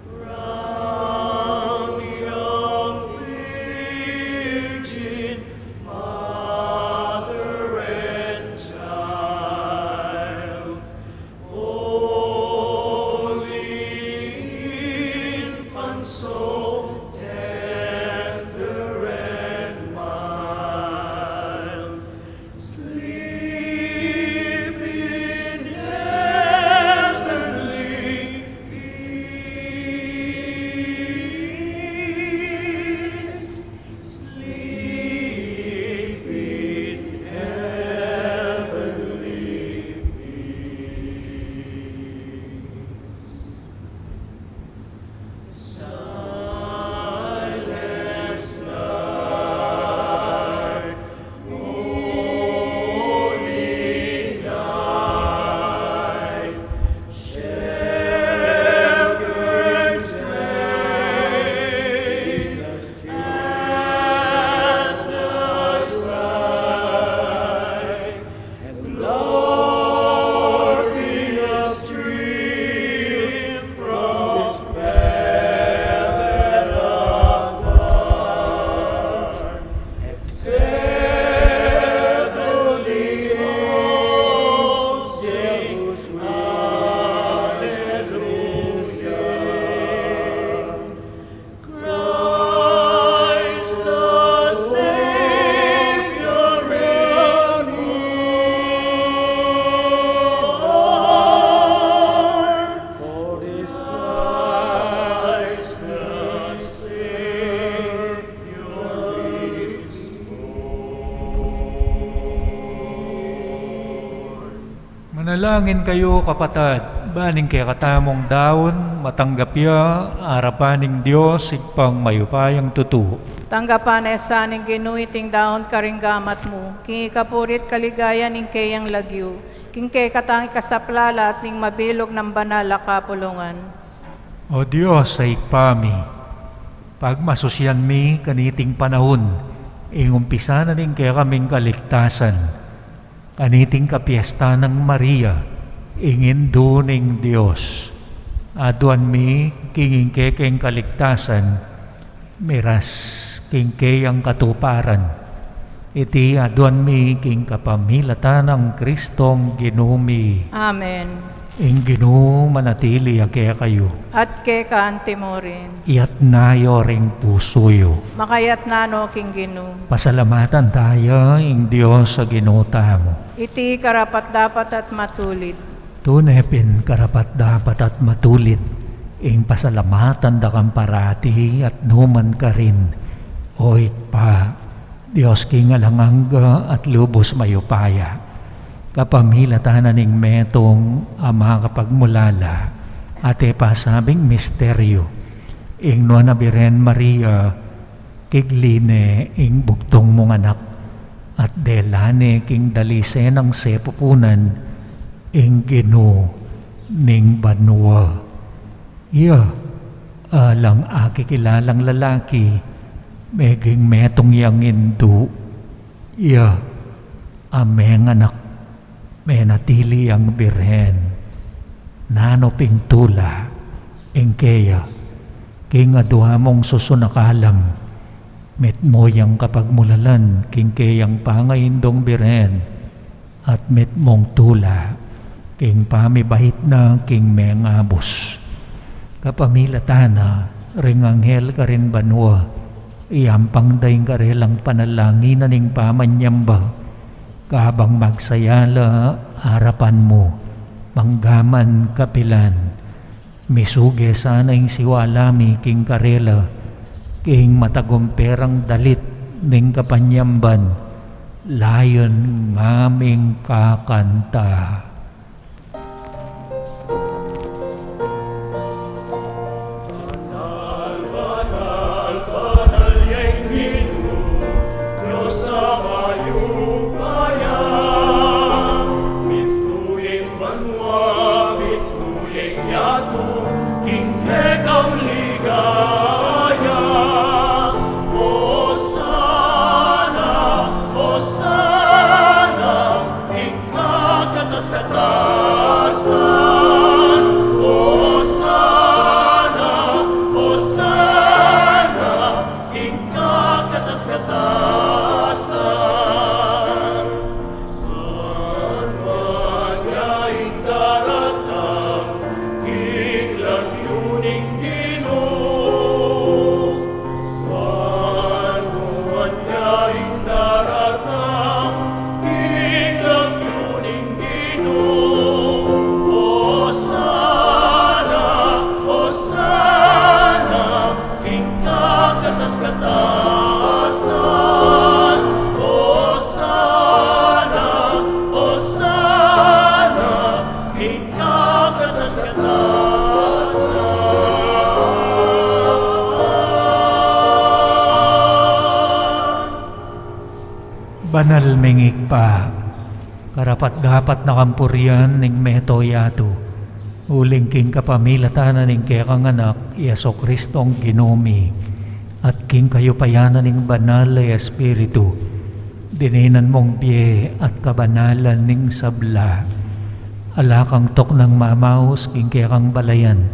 Round the young Virgin Mother and Child, Holy Infant, so tender and mild, sleep in heavenly peace. Sleep in heavenly peace. Silent night, holy night, shepherds hail at thy sight. Glorious stream from heaven afar, except the host sing, Alleluia. Christ the Savior is born. For this Christ the Savior is born. Manalangin kayu, kapatad, ban ing kekatamung daun matanggap ya arapan ning Dios, Ibpang mayupayang tutu. Tanggapan na sa ning Ginu iting daun karing gamat mu, king ikapuri't kaligayan ning keyang lagyu, King kekatang ikasaplalat ning mabilug nang banal a kapulungan. O Dios, a Ibpa mi, pagmasusian mi kaniting panaun ing umpisa na ning kekaming kaligtasan, kaniting kapiestan nang Maria, ing Indu ning Dios. Aduan mi king ing kekeng kaligtasan, miras king keyang katuparan. Iti aduan mi king kapamilatan nang Kristong Ginu mi. Amen. Ing Ginu manatili ya kekayu. At keka antimurin. Iyatas yu ring pusu yu. Makayatas no king Ginu. Pasalamatan taya ing Dios a Ginu tamu. Iti karapat-dapat at matulid. Tune pin karapat-dapat at matulid ing pasalamatan da kang parati at nukarin man, O Ibpa, Dios king alang angga at lubus mayupaya. Kapamilatan na ning metung a makapagmulala at e pasabing misteryu, ing nuan a Birhen Maria, kigli ne ing bugtung mung anak, at dela ne king dalise nang sepupunan ing Ginu ning banua. Iya, alang akikilalang lalaki, meging metung yang indu. Iya, a menganak, menatili yang birhen. Nanu pin tula ing keya king adua mung susunakalam, mitmu yang kapagmulalan king keyang pangaindung birhen, at mitmung tula king pamibait na king mengabus. Kapamilatan na ring anghel karin banua, iyampang da ing karelang panalangin ning pamanyamba, kabang magsaya la arapan mu, manggaman kapilan. Misuge sana ing siwala mi king karela, king matagumpe rang dalit ning kapanyamban, layun ngaming kakanta. Banal, banal, banal ya ing Ginu, Dios a mayupaya. Mitmu ya ing banua, mitmu ya ing yatu, king kekang ligaya. Osana, Osana, king kakatas-katasan. Osana, Osana, king kakatas-katasan. Banwan ya ing daratang king lagyu ning Ginu. Banwan ya ing daratang king lagyu ning Ginu. Osana, Osana, king kakatas-katasan. Osana, Osana, king kakatas-katasan. Banal ming Ibpa, karapat-dapat na kang purian ning mabilug a yatu, uling king kapamilatan na ning kekang Anak, Jesucristong Ginu mi, at king kayupayan na ning Banal a Espiritu, dininan mung bie at kabanalan ning sabla. Ala kang tuknang mamaus king kekang balayan,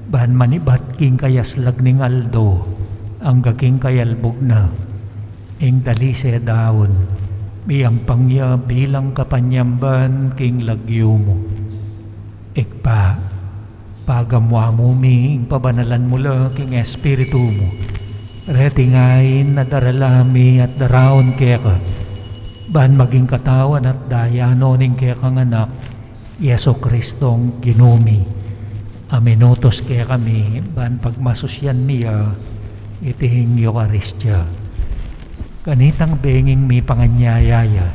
ban manibat king kayaslag ning aldo, angga king kayalbug na. Ing dalise daun, miyampang ya bilang kapanyamban king lagyu mu. Ibpa, pagamu-amu mi ing pabanalan mu la king Espiritu mu. Reti ngeni na darala mi at daraun keka, ban maging katawan at daya no ning kekang Anak, Jesucristong Ginu mi, a minutus kekami ban pagmasusian mi ya iting Eukaristia. Kanitang benging mipanganyaya ya,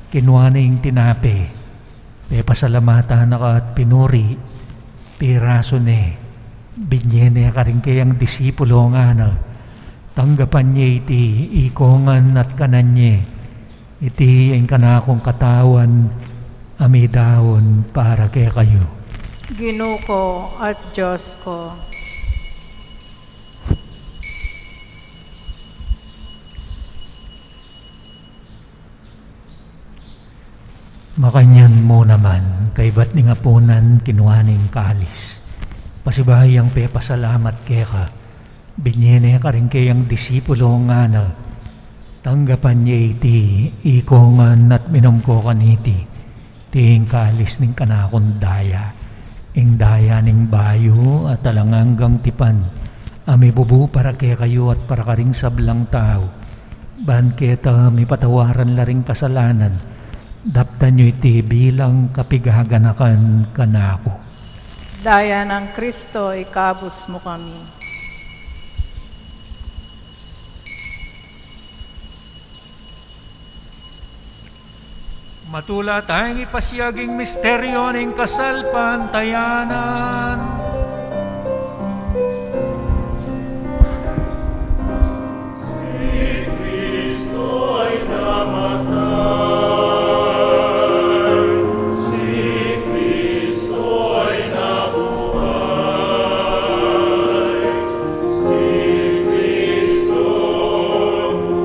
kinua ne ing tinape, pepasalamatan na ka at pinuri, pirasu ne, binie ne karing keyang disipulus, ngana, tanggapan ye iti ikongan at kanan ye. Iti ing kanakung katawan, A midaun para kekayu. Ginu ku at Dios ku. Makanyan mu naman, kaybat ning apunan, kinua ne ing kalis. Pasibayu yang pepasalamat keka, binye ne karing keyang disipulu, ngana: Tanggapan ye iti ikong ngan at minum ko kaniti, iti ing kalis ning kanakung daya, ing daya ning bayu at alang anggang tipan, a mibubu para kekayu at para karing sablang tau, ban keta mipatawaran la ring kasalanan. Daptan yu iti bilang kapigaganakan kanaku. Daya nang Kristo, ikabus mu kami. Matula tayang ipasiag ing misteryu ning kasalpantayanan. Si Kristo'y namatay, si Kristo'y nabuhay, si Kristo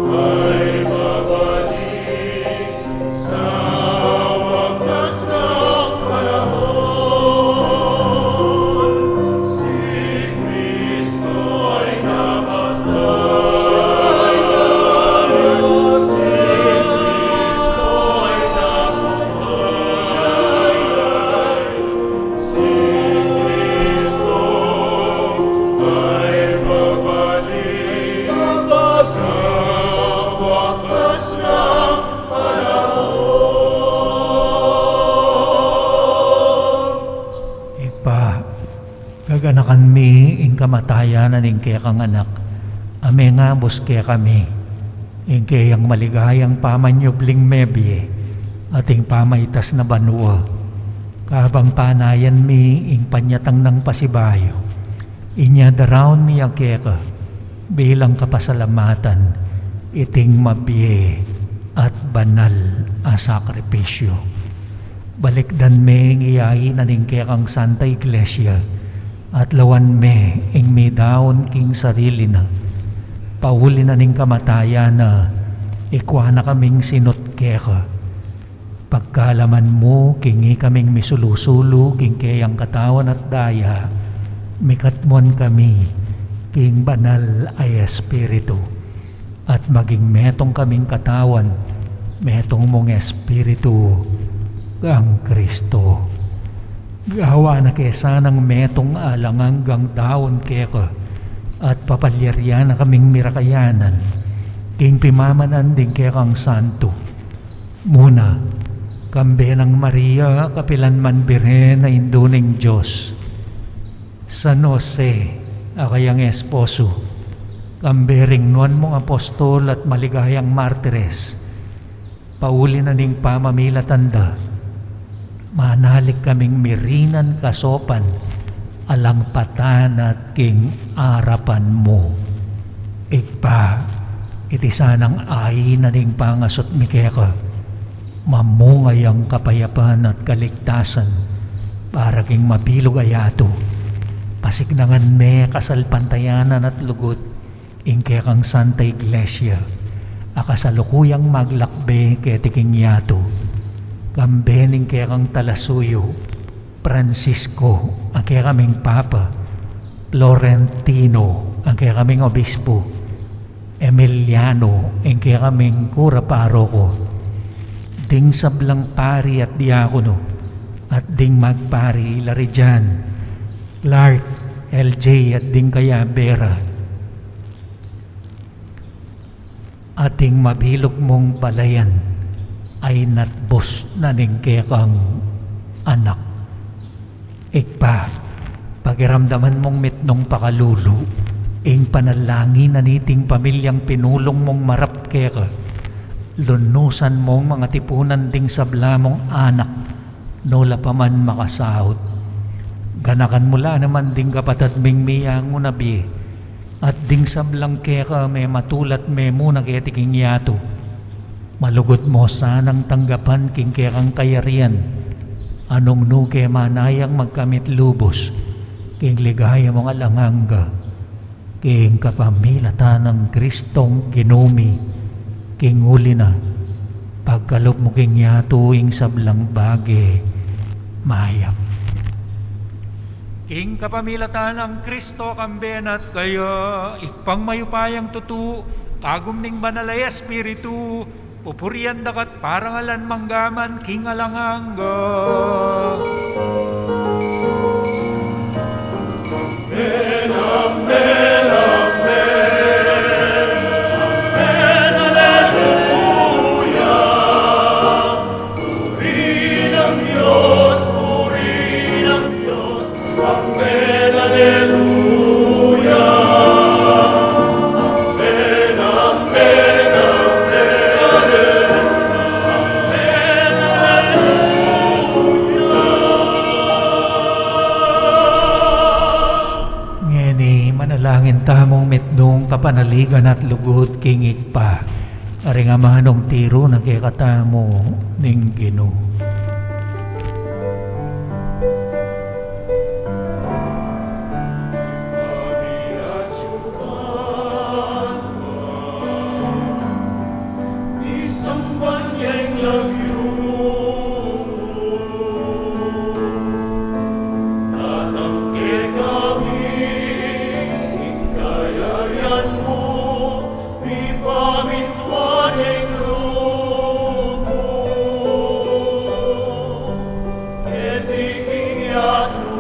ay babalik sa wakas ng panahon. Si Kristo'y namatay, si Kristo'y nabuhay, si Kristo ay babalik sa wakas ng panahon. Ibpa, gaganakan mi ing kamatayan na ning kekang Anak, a mengabus kekami ing keyang maligayang pamanyubling mebie at ing pamaitas na banua. Kabang panayan mi ing panyatang nang pasibayu, inya daraun mi ya keka bilang kapasalamatan iting mabie at banal a sakripisyu. Balikdan me ing iyai na ning kekang Santa Iglesia at lawan me ing midaun king sarili na. Pauli na ning kamatayan na, ikua na kaming sinut keka. Pagkalaman mu king ikaming misulu-sulu king keyang katawan at daya, mikatmuan kami king Banal a Espiritu, at maging metung kaming katawan, metung mung Espiritu, kang Kristo. Gawan na ke sanang metung alang anggang daun keka, at papalyarian na kaming mirakayanan king pimamanan ding kekang santu. Muna, kambe nang Maria, kapilan man Birhen a Indu ning Dios, San Jose a kayang esposo, kambe ring nuan mung apostol at maligayang martires, pauli na ning pamamilatan da, manalik kaming mirinan kasopan alang patanat king arapan mu. Ibpa, iti sanang ain na ning pangasut mi keka, mamunga yang kapayapan at kaligtasan para king mabilug a yatu. Pasignangan me kasalpantayanan at lugud ing kekang Santa Iglesia a kasalukuyang maglakbe keti king yatu, kambe ning kekang talasuyu, Francisco a kekaming Papa, Florentino a kekaming Obispo, Emiliano ing kekaming Kura Paroko, ding sablang pari at diakono, at ding magpari la ri Jan, Clark, L J at ding kaya Vera, at ding mabilug mung balayan a inatbus na ning kekang Anak. Ibpa, pakiramdaman mung mitmung pakalulu ing panalangin na niting pamilyang pinulung mung marap keka. Lunusan mung mangatipunan ding sabla mung anak, nu la pa man makasaut. Ganakan mu la naman ding kapatad ming miyangu na bie, at ding sablang keka mematulat memuna keti king yatu. Malugud mu sanang tanggapan king kekang kayarian Nung nu ke manayang magkamit lubus king ligaya mung alang angga, king kapamilatan nang Kristong Ginu mi, king uli na, pagkalub mu king yatu ing sablang bage mayap. King kapamilatan nang Kristo, kambe na at kaya, Ibpang mayupayang tutu, kagum ning Banal a Espiritu, pupurian da ka at parangalan mangga man king alang angga. Amen, amen, amen. Amen, aleluya. Puri ning Dios, puri ning Dios. Amen, aleluya. Amen, amen, amen. Amen, aleluya. Ngeni, manalangin tamung mitmung kapanaligan at lugud king Ibpa. Karing amanung tiru na kekatamu ning Ginu. Mipamintuan ing lub mu keti king yatu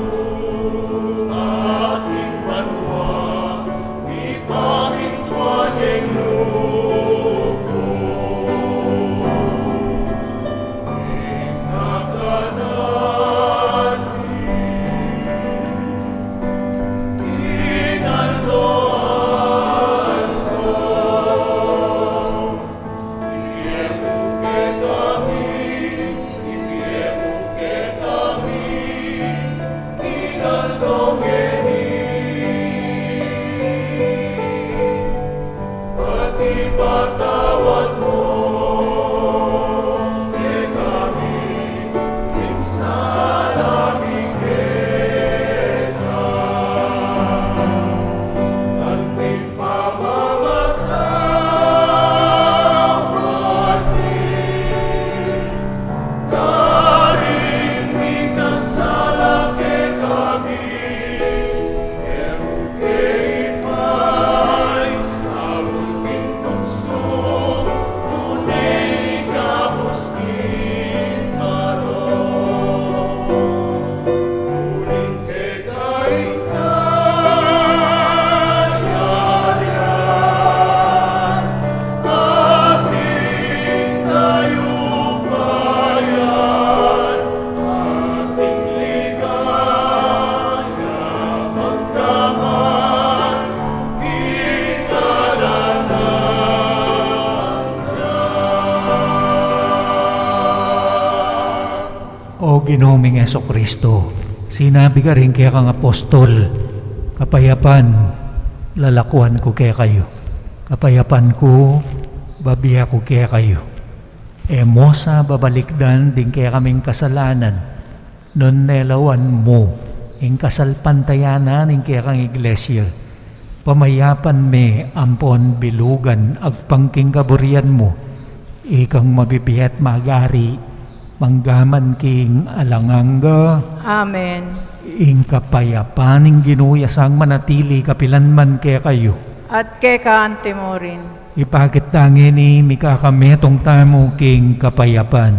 at king banua. Mipamintuan ing lub mu king kakanan mi king aldo-aldo. Ibie mu kekami, ibie mu kekami king aldo ngeni. At ipatawad mu kekami ing sala mi keka, anti pamamatawad mi karing mikasala kekami, e mu ke ipasaul king tuksu, nune ikabus king marok. Uling keka ing kayarian, at ing kayupayan, at ing ligaya, mangga man king alang angga. O Ginu ming Jesucristo, sinabi karing kekang apostol, kapayapan lalakuan ku kekayu, kapayapan ku babie ku kekayu. E mu sa babalikdan ding kekaming kasalanan, nune lawan mu ing kasalpantayanan ning kekang iglesia. Pamayapan me ampon bilugan agpang king kaburian mu, ikang mabibie at magari mangga man king alang angga. Amen. Ing kapayapan ning Ginu ya sang manatili kapilan man kekayu. At keka anti murin. Ipakit ta ngeni, mikakametung tamu king kapayapan.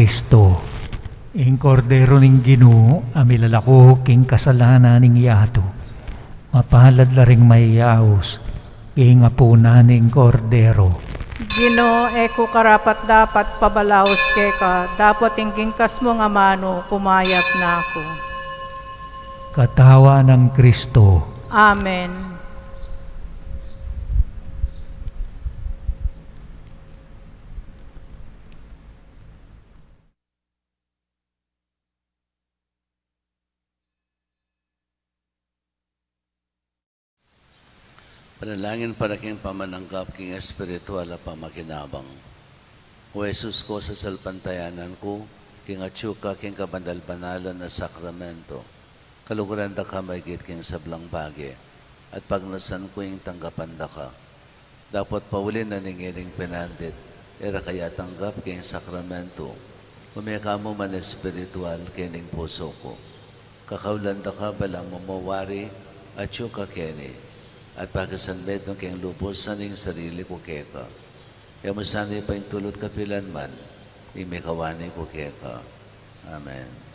Kristo, ing Kordero ning Ginu, a milalako king kasalanan ning yatu. Mapalad la ring mayayaus king apunan ning Kordero. Ginu, e ku karapat-dapat pabalaus keka, dapot ing gingkas mung amanu, kumayap na ku. Katawan nang Kristo. Amen. Panalangin para king pamananggap king espiritual a pamakinabang. O Jesus ku, sasalpantayanan ku king atyu ka king kabanal-banalan a sakramento. Kaluguran da ka maigit king sablang bage, at pagnasan ku ing tanggapan da ka. Dapot pauli na ning ining pinandit, e ra ka ya tanggap king sakramento, ume ka mu man espiritual king pusu ku. Kakaulan da ka balang mamawari, atyu ka keni, at pakisanmetung king lubus ning sarili ku keka. E mu sana ipaintulut kapilan man ing mikawani ku keka. Amen.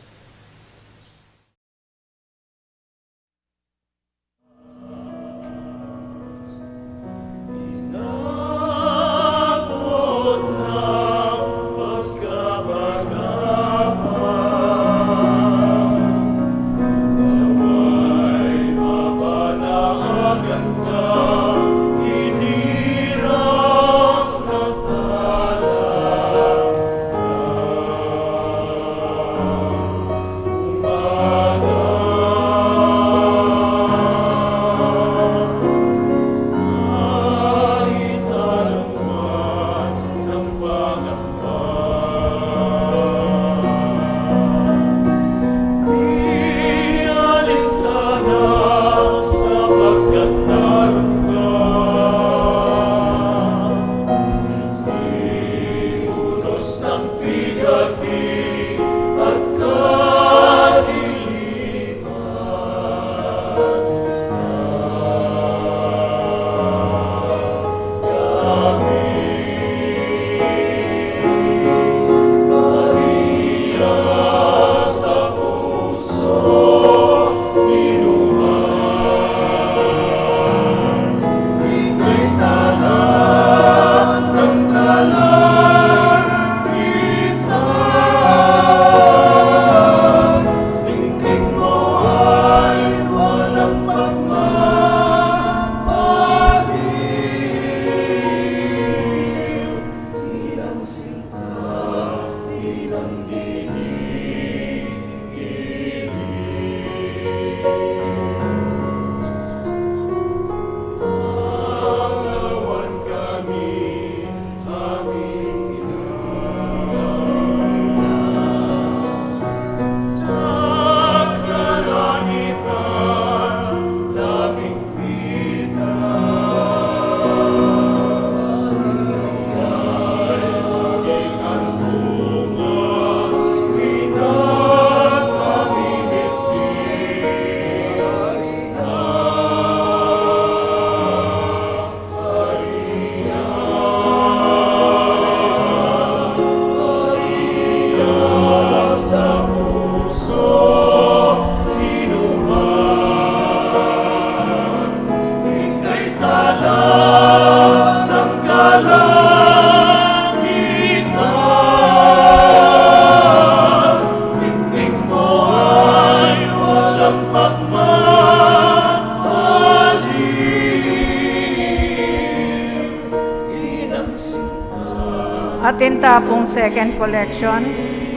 Atin ta pung second collection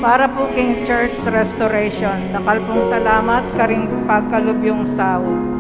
para pu king church restoration. Dakal pung salamat karing pagkalub yung sawa.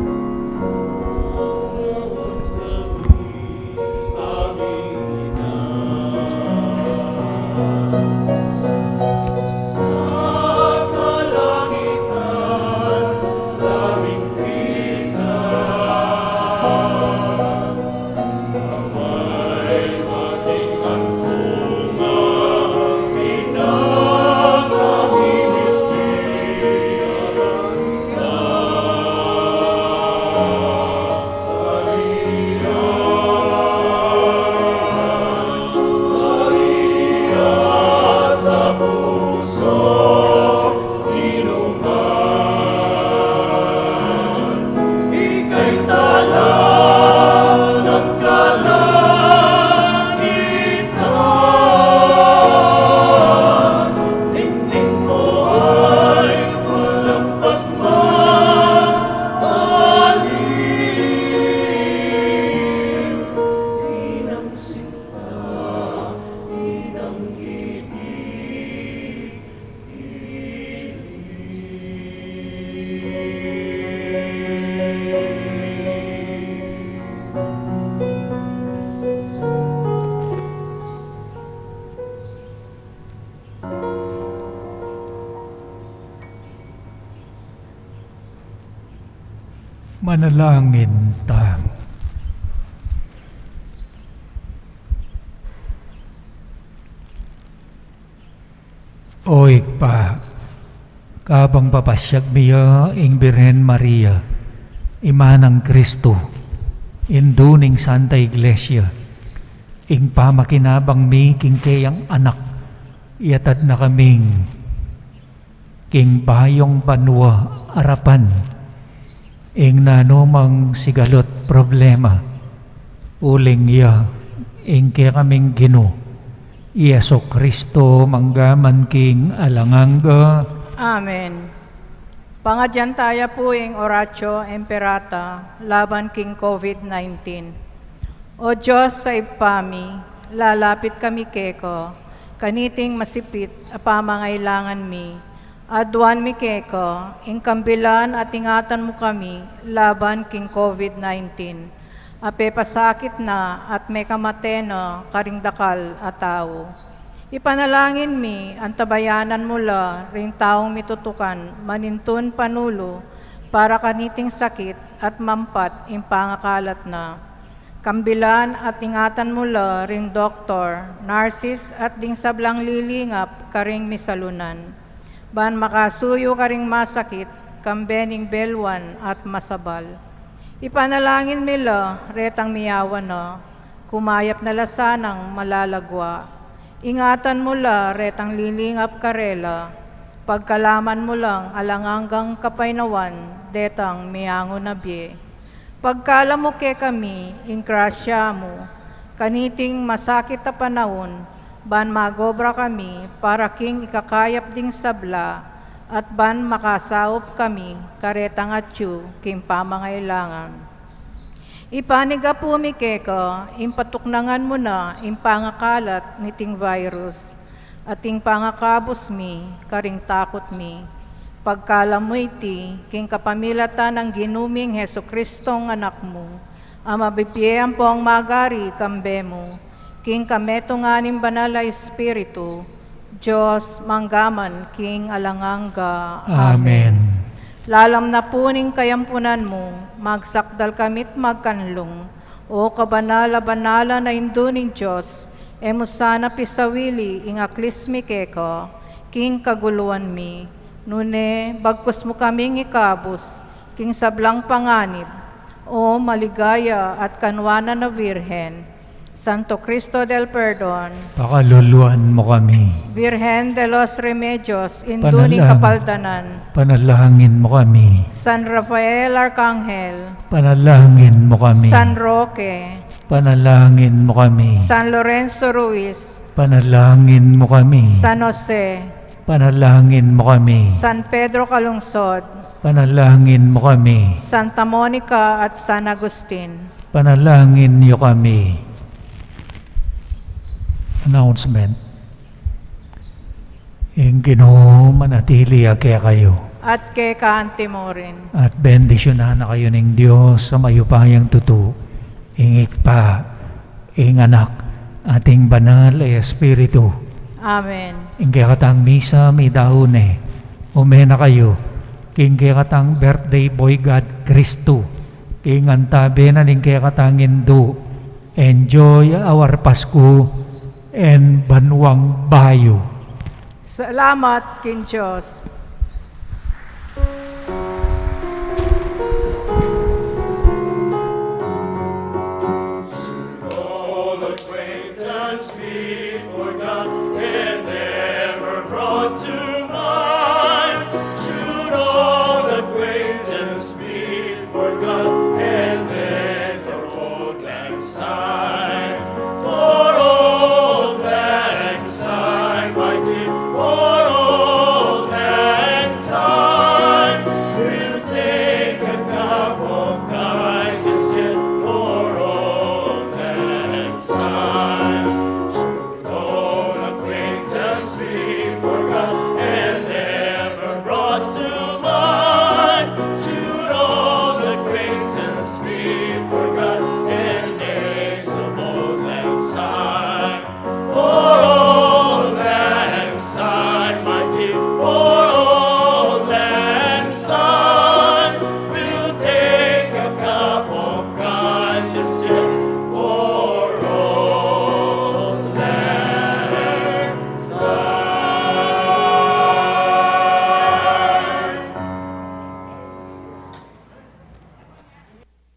Manalangin tamu. O Ibpa, kabang papasyag mi ya ing Birhen Maria, Ima nang Kristu, Indu ning Santa Iglesia, ing pamakinabang mi king keyang Anak, iyatad na kaming king bayung banua arapan ing nanu mang sigalut problema, uling ya ing kekaming Ginu, i Jesucristo, mangga man king alang angga. Amen. Pangadyan taya pu ing Oratio Imperata laban king COVID nineteen. O Dios a Ibpa mi, lalapit kami keka, kaniting masipit a pamangailangan mi. Aduan mi keka, ing kambilan at ingatan mu kami laban king COVID nineteen, a pepasakit na at mekamate na karing dakal a tau. Ipanalangin mi, antabayanan mu la ring taung mitutukan manintun panulu para kaniting sakit at mampat ing pangakalat na. Kambilan at ingatan mu la ring doktor, narsis at ding sablang lilingap karing misalunan, ban makasuyu karing masakit, kambe ning beluan at masabal. Ipanalangin mi la retang miyawan na, kumayap na la sanang malalagua. Ingatan mu la retang lilingap karela, pagkalaman mu lang alang anggang kapaynawan detang miyangu na bie. Pagkalam mu kekami ing grasya mu, kaniting masakit a panaun, ban magobra kami para king ikakayap ding sabla, at ban makasaup kami karetang atyu king pamangailangan. Ipanyawad mi keka, ing patuknangan mu na ing pangakalat niting virus, at ing pangakabus mi karing takut mi. Pagkalam mu iti king kapamilatan nang Ginu ming Jesucristong Anak mu, a mabibie ampong magari kambe mu, king kametungan ning Banal a Espiritu, Dios, mangga man king alang angga. Amen. Amen. Lalam na pu ning kayampunan mu, magsakdal kami't magkanlung, O kabanal a banalan a Indu ning Dios, e mu sana pisawili ing aklis mi keka king kaguluan mi, nune bagkus mu kaming ikabus king sablang panganib, O maligaya at kanwanan a Virgen, Santo Cristo del Perdon, pakaluluan mu kami. Virgen de los Remedios, Indu ning Panalangin. Kapaldanan, panalangin mu kami. San Rafael Arkanghel, panalangin mu kami. San Roque, panalangin mu kami. San Lorenzo Ruiz, panalangin mu kami. San Jose, panalangin mu kami. San Pedro Calungsod, panalangin mu kami. Santa Monica at San Agustin, panalangin yu kami. Announcement. Ing Ginu manatili ya kekayu. At keka mu rin. At bendisyunan na kayu ning Dios a mayupayang tutu, ing Ibpa, ing Anak, at ing Banal a Espiritu. Amen. Ing kekatang misa meyari ne, ume na kayu king kekatang birthday boy God Kristu, king antabe na ning kekatang Indu. Enjoy our Pasko and Banuang Bayu. Salamat king Dios. Should all acquaintance be forgot and never brought to mind? Should all acquaintance be forgot and there's a old lang syne? For old lang syne, my dear, for old lang syne, we'll take a cup of kindness yet. For old lang syne, should all acquaintance be forgot and never brought to mind? Should all acquaintance be forgot